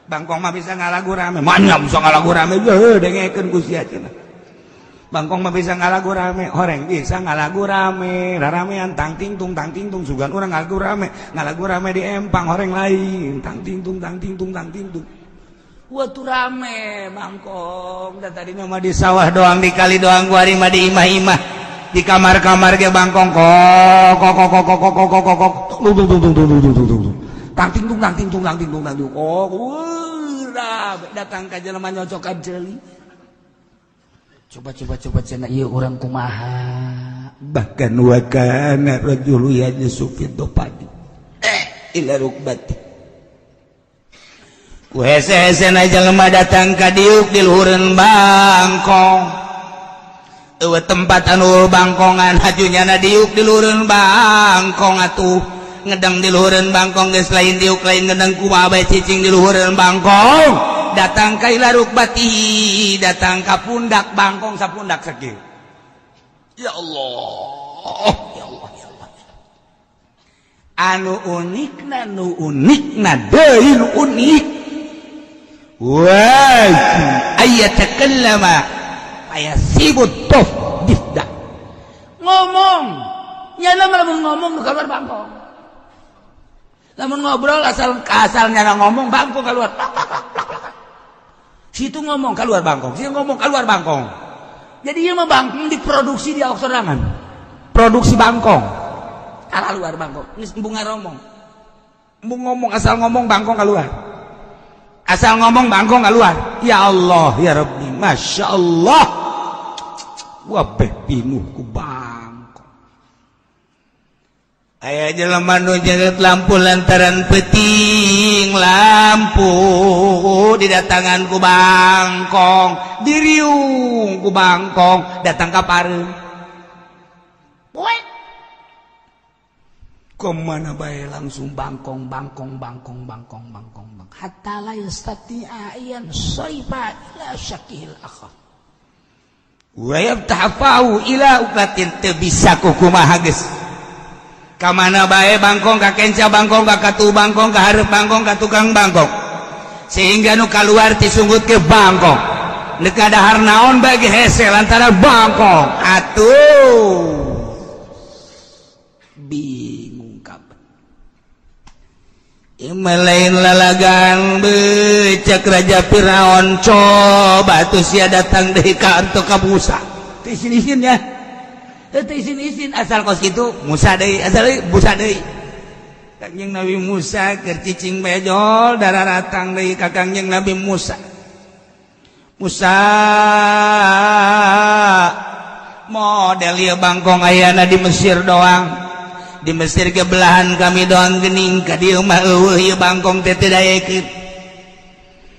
Bangkong mah bisa ngalagu rame. Mana bisa ngalagu rame? Heuh, dengekeun ku sia cenah. Bangkong mah bisa ngalagu rame, horeng bisa ngalagu rame, raramean tang tingtung tang tingtung, sugan urang ngalagu rame, ngalagu rame di empang horeng lain, tang tingtung tang tingtung tang tingtung. Wah, tuh rame bangkong. Dan tadinya mah di sawah doang, di kali doang, kuari mah di imah-imah, di kamar-kamar ge bangkong kok kok kok kok kok kok kok kok kok tung tung tung tung tung tung tung tung tang tingtung tang tingtung tang tingtung tang tingtung kok. Wah, datang ka jelema nyocokan ceuli. Coba coba coba cenah, ieu urang kumaha? Bahkan wa kana rajulu yajlisu fi dhofadi ila rukbati. Ku hese-hese na jelema datang ka diuk di luhureun bangkong. Euweuh tempat anu bangkongan, hajunya na diuk di luhureun bangkong atuh. Ngedang di luhureun bangkong, geus lain diuk lain ngedang, kumaha bae cicing di luhureun bangkong. Datang ka ila rukbati, datang ka pundak bangkong, sapundak sakieu. Ya Allah, ya Allah, ya Allah. Anu unikna, nu unikna deui, nu unik. Wah, ayatakallama ayasibu tof difda. Ngomong. Nyana mah lamun ngomong nu keluar bangkong. Lamun ngobrol, asal asal nyana ngomong bangkong keluar. Plak, plak, plak, plak, plak. Situ ngomong keluar bangkong, situ ngomong keluar bangkong. Jadi ieu mah bangkong diproduksi di awak sorangan. Produksi bangkong. Kalah luar bangkong. Geus embung ngaromong. Embung ngomong, asal ngomong bangkong keluar. Asal ngomong bangkong keluar. Ya Allah, ya Rabbi, Masya Allah. Wabeh pinuh ku bangkong. Aya jelema nu nyeungeut lampu lantaran peting lampu didatangan ku bangkong, diriung ku bangkong, datang ka pareum. Poek. Kemana bae langsung bangkong bangkong bangkong bangkong bangkong bangkong. Hatta la yastati'a yansarifa ila syakil akhar. Wa yaftahu ila uklatin, teu bisa kukumaha geus. Ka mana bae bangkong, ka kenca bangkong, ka katu bangkong, ka hareup bangkong, ka tukang bangkong. Sehingga nu kaluar tisunggut ke bangkong. Neuk dahar naon bagi hese lantaran bangkong. Atuh. Bingung kabeh. Ieu lain lalagan, becek Raja Firaun, coba tuh sia datang deui ka antu ka Musa. Teu isin-isin ya. Teu isin-isin asal kos kitu Musa deui, asal deui Musa deui. Kangjeng Nabi Musa keur cicing bejol dararatang deui ka Kangjeng Nabi Musa. Musa model ieu bangkong ayana di Mesir doang. Di Mesir ke belahan kami doang gening ka dieu mah eueuh ieu bangkong teh teu daekeun.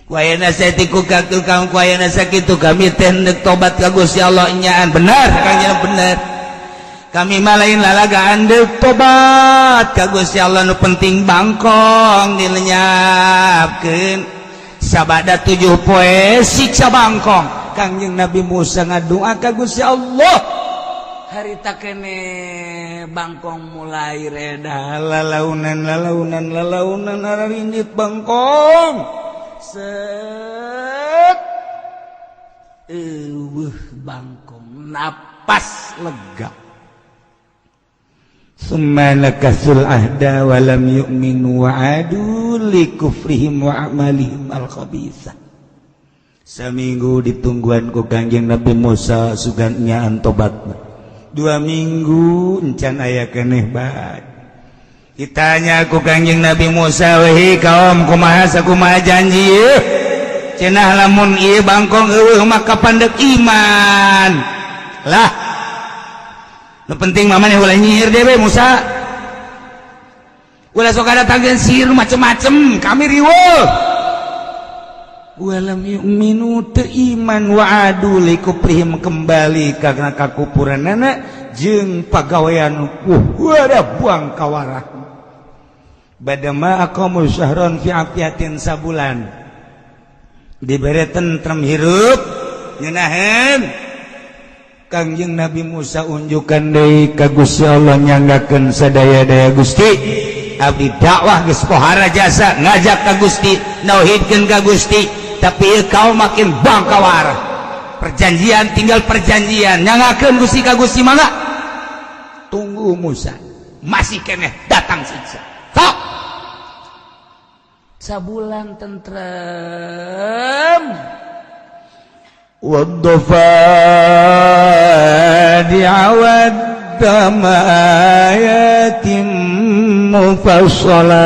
Ku ayana saeutik ku tukang ku ayana sakitu kami teh deuk tobat ka Gusti Allah nyaan bener Kangjeng bener. Kami mah lain lalagaan deuk tobat ka Gusti Allah nu penting bangkong dilenyapkeun. Sabada 7 poe siksa bangkong. Kangjeng Nabi Musa ngadua ka Gusti Allah. Harita kene bangkong mulai reda lalaunan lalaunan lalaunan ararindit bangkong. Set eueuh bangkong napas lega. Summa nakasul ahda wa lam yu'minu wa adu li kufrihim wa a'malihim al-khabithah. Saminggu ditungguan ku Kangjeng Nabi Musa sugan nyaan tobatna. 2 minggu encan aya keneh bae. Ditanya ku Kangjeng Nabi Musa, "Weh kaum kumaha sakumaha janji ieu? Cenah lamun ieu bangkong eueuh maka pandek iman." Lah, nu penting mah maneh ulah nyihir dewe Musa. Ulah sok datangkeun sihir macem-macem, kami riweuh. Walam yu'minu teu iman wa adu likuprihim kembali karena kakupuranana jeung pagawean ada buang kawarah. Badama aqamu syahron fi afiatin sabulan dibere tentrem hirup ngeunaheun. Kangjeng Nabi Musa unjukan deui ka Gusti Allah nyanggakeun sadaya-daya Gusti abdi dakwah geus pohara jasa ngajak ka Gusti nauhidkeun ka Gusti tapi kau makin bangkawar perjanjian tinggal perjanjian nyangakeun Gusti ka Gusti mangga tunggu Musa masih keneh datang siksa tok sabulan tentrem wadhafadi'a waddama ayatin mufassalat.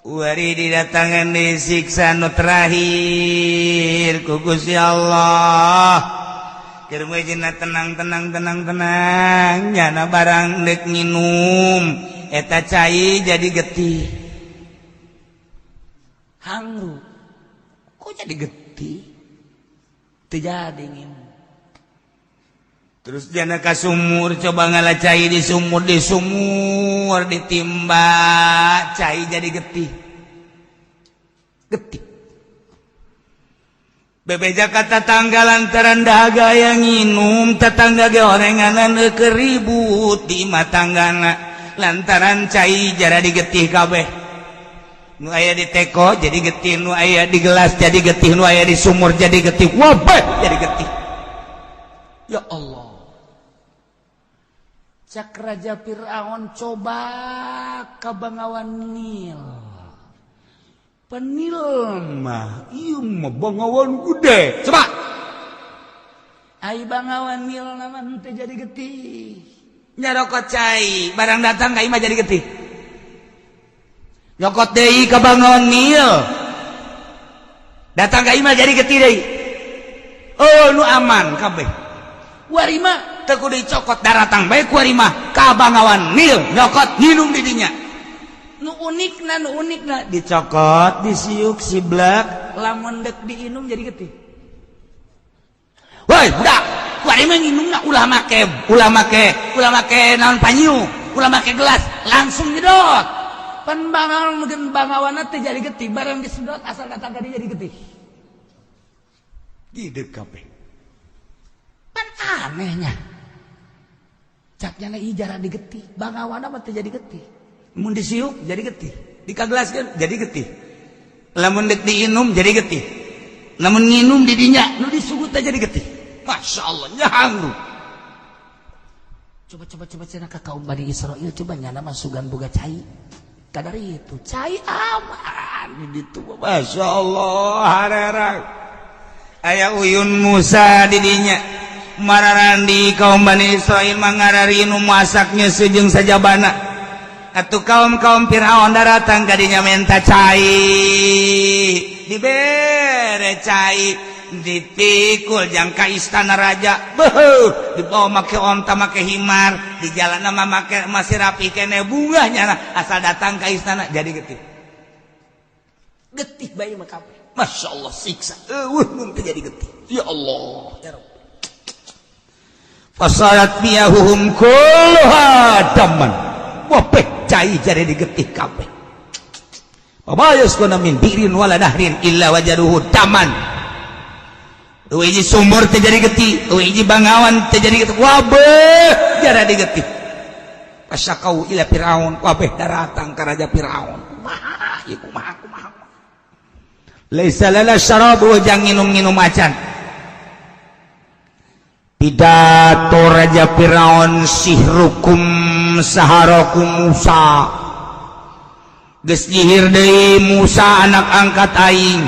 Wari didatangan di siksa nu terakhir ku Gusti Allah. Keur meujeuhna tenang tenang tenang tenang nyana barang deuk nginum eta cai jadi getih. Hangru. Kok jadi getih? Teu jadi nginum. Terus jana ka sumur coba ngala cai di sumur ditimba cai jadi getih. Getih. Bebeja ka tatangga lantaran dahaga yang nginum tetangga ge orenganan keur ribut di imah tanggana lantaran cai jara digetih kabeh. Nu aya di teko jadi getih, nu aya di gelas jadi getih, nu aya di sumur jadi getih, wabah jadi getih. Ya Allah. Cak Raja Fir'aun coba ka Bangawan Nil. Penil mah ieu mah Bangawan gede. Coba. Ai Bangawan Nil mah henteu jadi getih. Nyarokot cai, barang datang ka imah jadi getih. Nyokot deui ka Bangawan Nil. Datang ka imah jadi getih deui. Oh nu aman kabeh. Warima teu kudu dicokot daratang bae ku warima ka Bangawan Nil nyokot nginum di dinya. Nu unikna dicokot disiuk siblak lamun deuk diinum jadi getih. Woi budak, warima nginumna ulah make naon panyu, ulah make gelas, langsung nyedot. Pan bangawan bangawanna teh jadi getih, barang disedot asal datang ka dieu jadi getih. Hidup kabeh. Pan anehnya. Caknya na jarang digetih, bangawana mah teu jadi getih. Mun disiuk jadi getih, dikagelaskeun jadi getih. Lamun deuk diinum jadi getih. Lamun nginum di dinya nu disugut teh jadi getih. Masya Allah nyahang lu. Coba cenah ka kaum Bani Israil coba nyana masukan boga cai. Kadar itu cai aman di ditu Masya Allah harerang. Aya uyun Musa di dinya. Mararandi kaum Bani Israil mangarari nu masaknya sejeng sajabana. Atuh kaum-kaum Fir'aun daratang kadinya menta cai, dibere cai, dipikul jang ka istana raja. Beuh, dibawa make onta, make himar, di jalan mah make masih rapi kene bungahnya nah, asal datang ke istana jadi getih. Getih bae mah kabeh. Masya Allah, siksa. Eueuh mun teu jadi getih. Ya Allah, ya Rabbi. Fasarat miyahuhum kulluha daman. Wapeh cai jadi digetih kabeh. Wa ma yaskuna min bi'rin wala nahrin illa wajaduhu daman. Hiji sumur teu jadi getih, hiji bangawan teu jadi getih. Wabeh jara digetih. Fasyakau ila Fir'aun, wabeh daratang ka raja Fir'aun. Kumaha ieu, kumaha, kumaha. Laisa lana syarabu, jang nginum-nginum acan. Pidato Raja Firaun, sihrukum saharakum Musa, geus nyihir deui Musa anak angkat aing.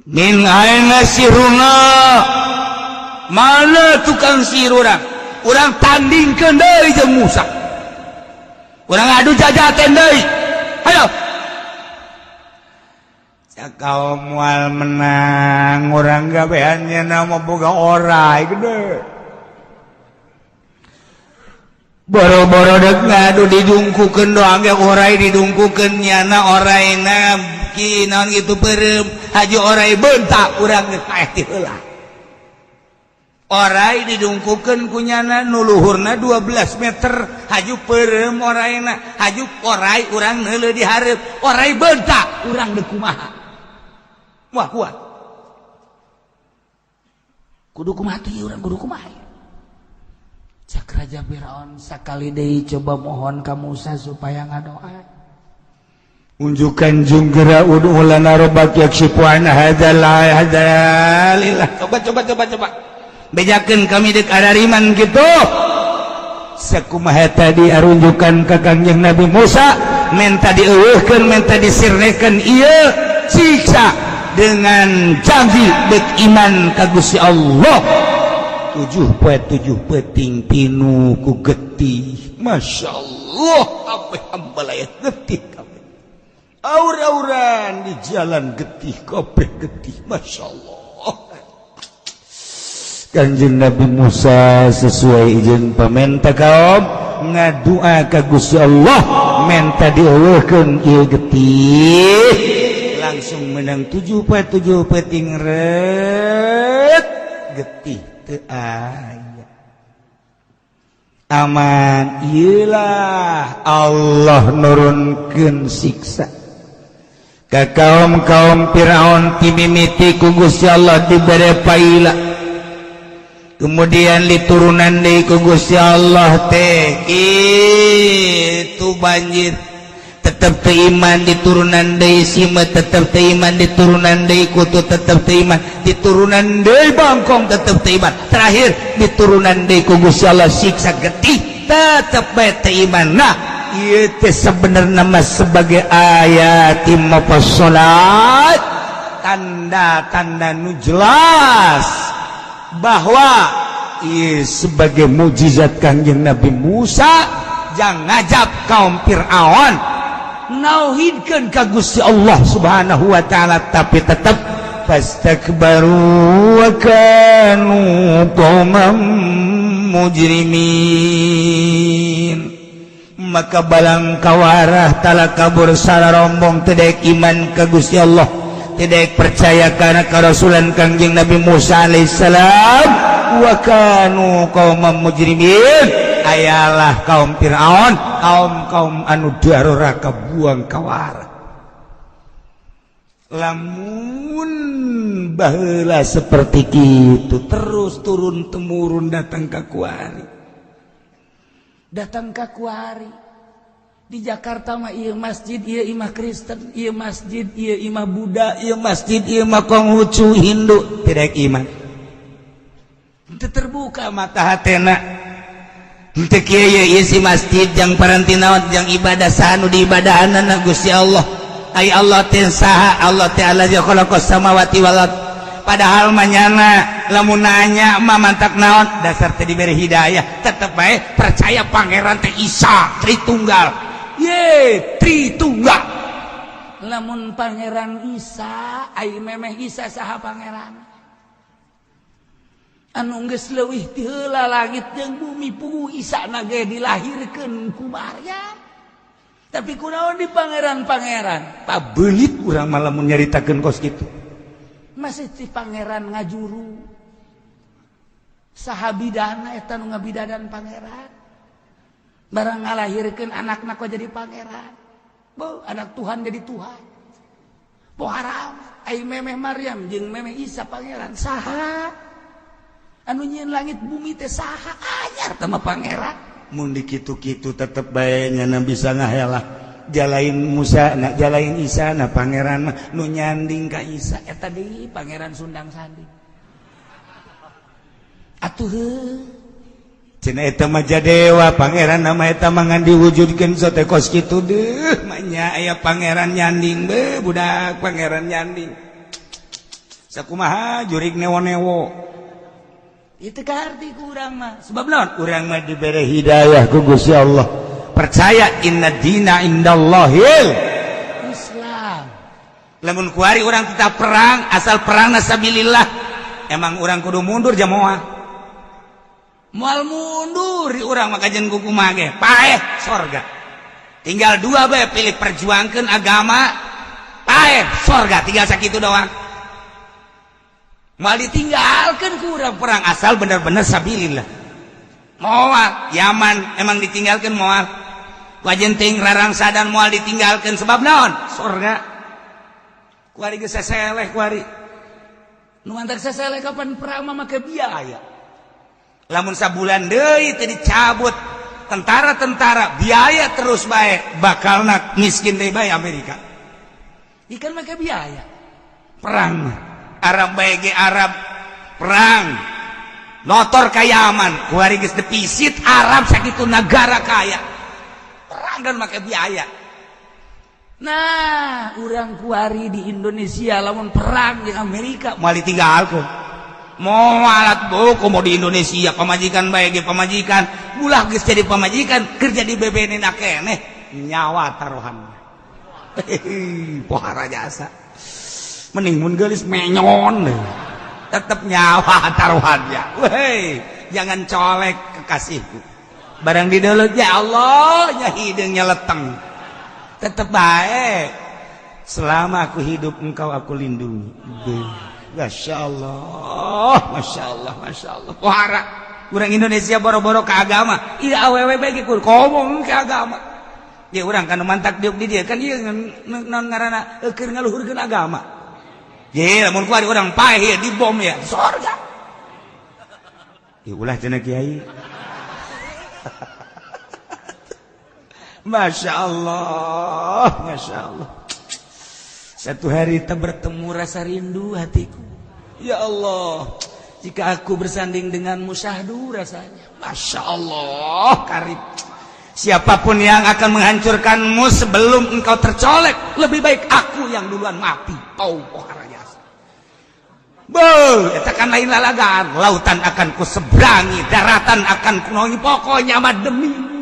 Min aina sihruna, mana tukang sihir urang? Urang tandingkeun deui jeung Musa, urang adu jajaten deui, hayo. Kaum moal menang urang, gabeannya nama boga orai gede. Boro-boro dek ngadu didungkukeun doang ge orai didungkukeun, nyana oraina ki naon gitu, peureum haju orai bentak urang geus paeh ti heula. Orai didungkukeun ku nyana nu luhurna 12 meter, haju peureum oraina, haju orai urang neuleuh di hareup, orai bentak urang deuk kumaha? Wah, kuat. Kudu kumaha tuh urang, kudu kumaha? Cak Raja Firaun, sakali deui coba mohon ka Musa supaya ngadoa. Unjukan junggera ud'u lana rabbak yakshifu anna hadzal hadzalillah. Coba, coba, coba, coba. Bejakeun kami dek arariman gitu. Sakumaha tadi arunjukan ka Kangjeng Nabi Musa, menta dieuweuhkeun, menta disirnekeun ieu siksa dengan janji dek iman ka Gusti Allah. 7 poe 7 peting pinu ku getih. Masya Allah, apa hambalaya getih kabeh, aur-auran di jalan getih kabeh, getih. Masya Allah, Kanjeng Nabi Musa sesuai izin pamenta kaum ngadua ka Gusti Allah menta dieuweuhkeun ieu getih, langsung menang 7 poe 7 peting ret getih teu aya, aman. Iyalah, Allah nurunkeun siksa ka kaum-kaum Firaun. Timimiti ku Gusti Allah dibere paila, kemudian diturunan deui ku Gusti Allah teh itu banjir, tetep teu iman. Diturunan deui simeut, tetep teu iman. Diturunan deui kutu, tetep teu iman. Diturunan deui bangkong, tetep teu iman. Terakhir diturunan deui ku Gusti Allah siksa getih, tetep bae teu iman. Nah, ieu teh sebenarnya mah sebagai ayat mufassalat, tanda-tanda nu jelas bahwa ieu sebagai mujizat Kangjeng Nabi Musa jang ngajab kaum Fir'aun nauhidkeun ka Gusti Allah Subhanahu wa taala, tapi tetap fastakbaru wa kanu qauman mujrimin. Maka balang kawarah tala kabur sararombong, tidak iman ka Gusti Allah, tidak percaya karena kerasulan Kangjeng Nabi Musa alaihissalam. Wa kanu qauman mujrimin, ayalah kaum Fir'aun, kaum-kaum anu daruraka buang kawara. Lamun baheula seperti itu terus turun temurun datang ke kuari, datang ke kuari di Jakarta mah ieu masjid ieu imah Kristen, ieu masjid ieu imah Buddha, ieu masjid ieu imah Konghucu, Hindu, tidak iman. Teu terbuka mata hatena. Henteu kieu ieu isi masjid jang paranti naon, jang ibadah. Saha nu diibadahanna? Gusti Allah. Ai Allah teh saha? Allah teh allazi khalaqas samawati wal ard. Padahal manyana lamun nanya mah mantak naon, dasar teh diberi hidayah, tetep bae percaya pangeran teh Isa Tritunggal. Ye, Tritunggal. Lamun pangeran Isa, ai memeh Isa saha pangeran? Anu geus leuwih ti heula langit jeung bumi, puguh Isa na ge dilahirkeun ku Maryam. Tapi kunaon di pangeran-pangeran? Pabelit urang mah lamun nyaritakeun kos kitu. Masih ti pangeran ngajuru. Saha bidana eta nu ngabidadan pangeran? Barang ngalahirkeun anakna kok jadi pangeran. Beuh, anak Tuhan jadi Tuhan. Poharam, ai memeh Maryam jeung memeh Isa pangeran saha? Anu nyieun langit bumi teh saha? Anyar teh mah pangeran. Mun dikitu-kitu tetep bae nyana bisa ngahela. Jalain Musa na jalain Isa na pangeran mah nu nyanding ka Isa eta deui pangeran Sundang Sanding. Atuh heuh. Cenah eta mah jadewa pangeran nama eta mah ngan diwujudkeun sote kos kitu deuh mah aya pangeran nyanding beuh budak pangeran nyanding. Sakumaha jurig newo-newo. Itu kaharti ku urang mah. Sebab naon? Urang mah dibere hidayah ku Gusti Allah. Percaya inna dina indallahil Islam. Lamun kuari urang tetap perang asal perang sabilillah. Emang urang kudu mundur jamoah. Moal mundur urang mah kajian kuku mage paeh sorga. Tinggal dua bae pilih, perjuangkeun agama paeh sorga, tinggal sakitu doang. Moal ditinggalkeun ku urang perang asal bener-bener sabilillah. Moal Yaman emang ditinggalkeun moal. Wajenting rarangsadan moal ditinggalkeun sebab naon? Sorga. Kuari geus seseleh kuari. Nu mantak seseleh kapan perang mah make biaya. Lamun sabulan deui teu dicabut tentara-tentara biaya terus bae bakalna miskin deui bae Amerika. Ikan make biaya. Perang Arab bae ge Arab perang notor ka Yaman kuari geus defisit Arab sakitu negara kaya perang dan make biaya. Nah, urang kuari di Indonesia lamun perang jeung Amerika moal ditinggalkeun. Moal buku mau di Indonesia pamajikan bae ge pamajikan ulah geus jadi pamajikan kerja di BBN keneh nyawa taruhan. Pohara jasa mending mun geulis menyon tetep nyawa taruhannya. Weh, jangan colek kekasihku barang dideuleuh ya Allah nya hideungnya leteng tetep bae selama aku hidup engkau aku lindungi. Masya Allah, Masya Allah, Masya Allah. Pohara urang Indonesia boro-boro ke agama. Iya awewe bae ge ngomong ke agama. Ya urang kan mantak diuk di dia kan ieu naon ngaranna keur ngaluhurkeun agama. Ye lamun kuari urang paeh ya dibom ya sorga. Ya ulah cenah kiai. Masya Allah, Masya Allah. Satu hari tak bertemu rasa rindu hatiku. Ya Allah, jika aku bersanding denganmu syahdu rasanya. Masya Allah, karib. Siapapun yang akan menghancurkanmu sebelum engkau tercolek, lebih baik aku yang duluan mati. Oh, jasa. Beuh, eta kan lain lalagan. Lautan akan ku seberangi, daratan akan ku nongi, pokoknya mah demi.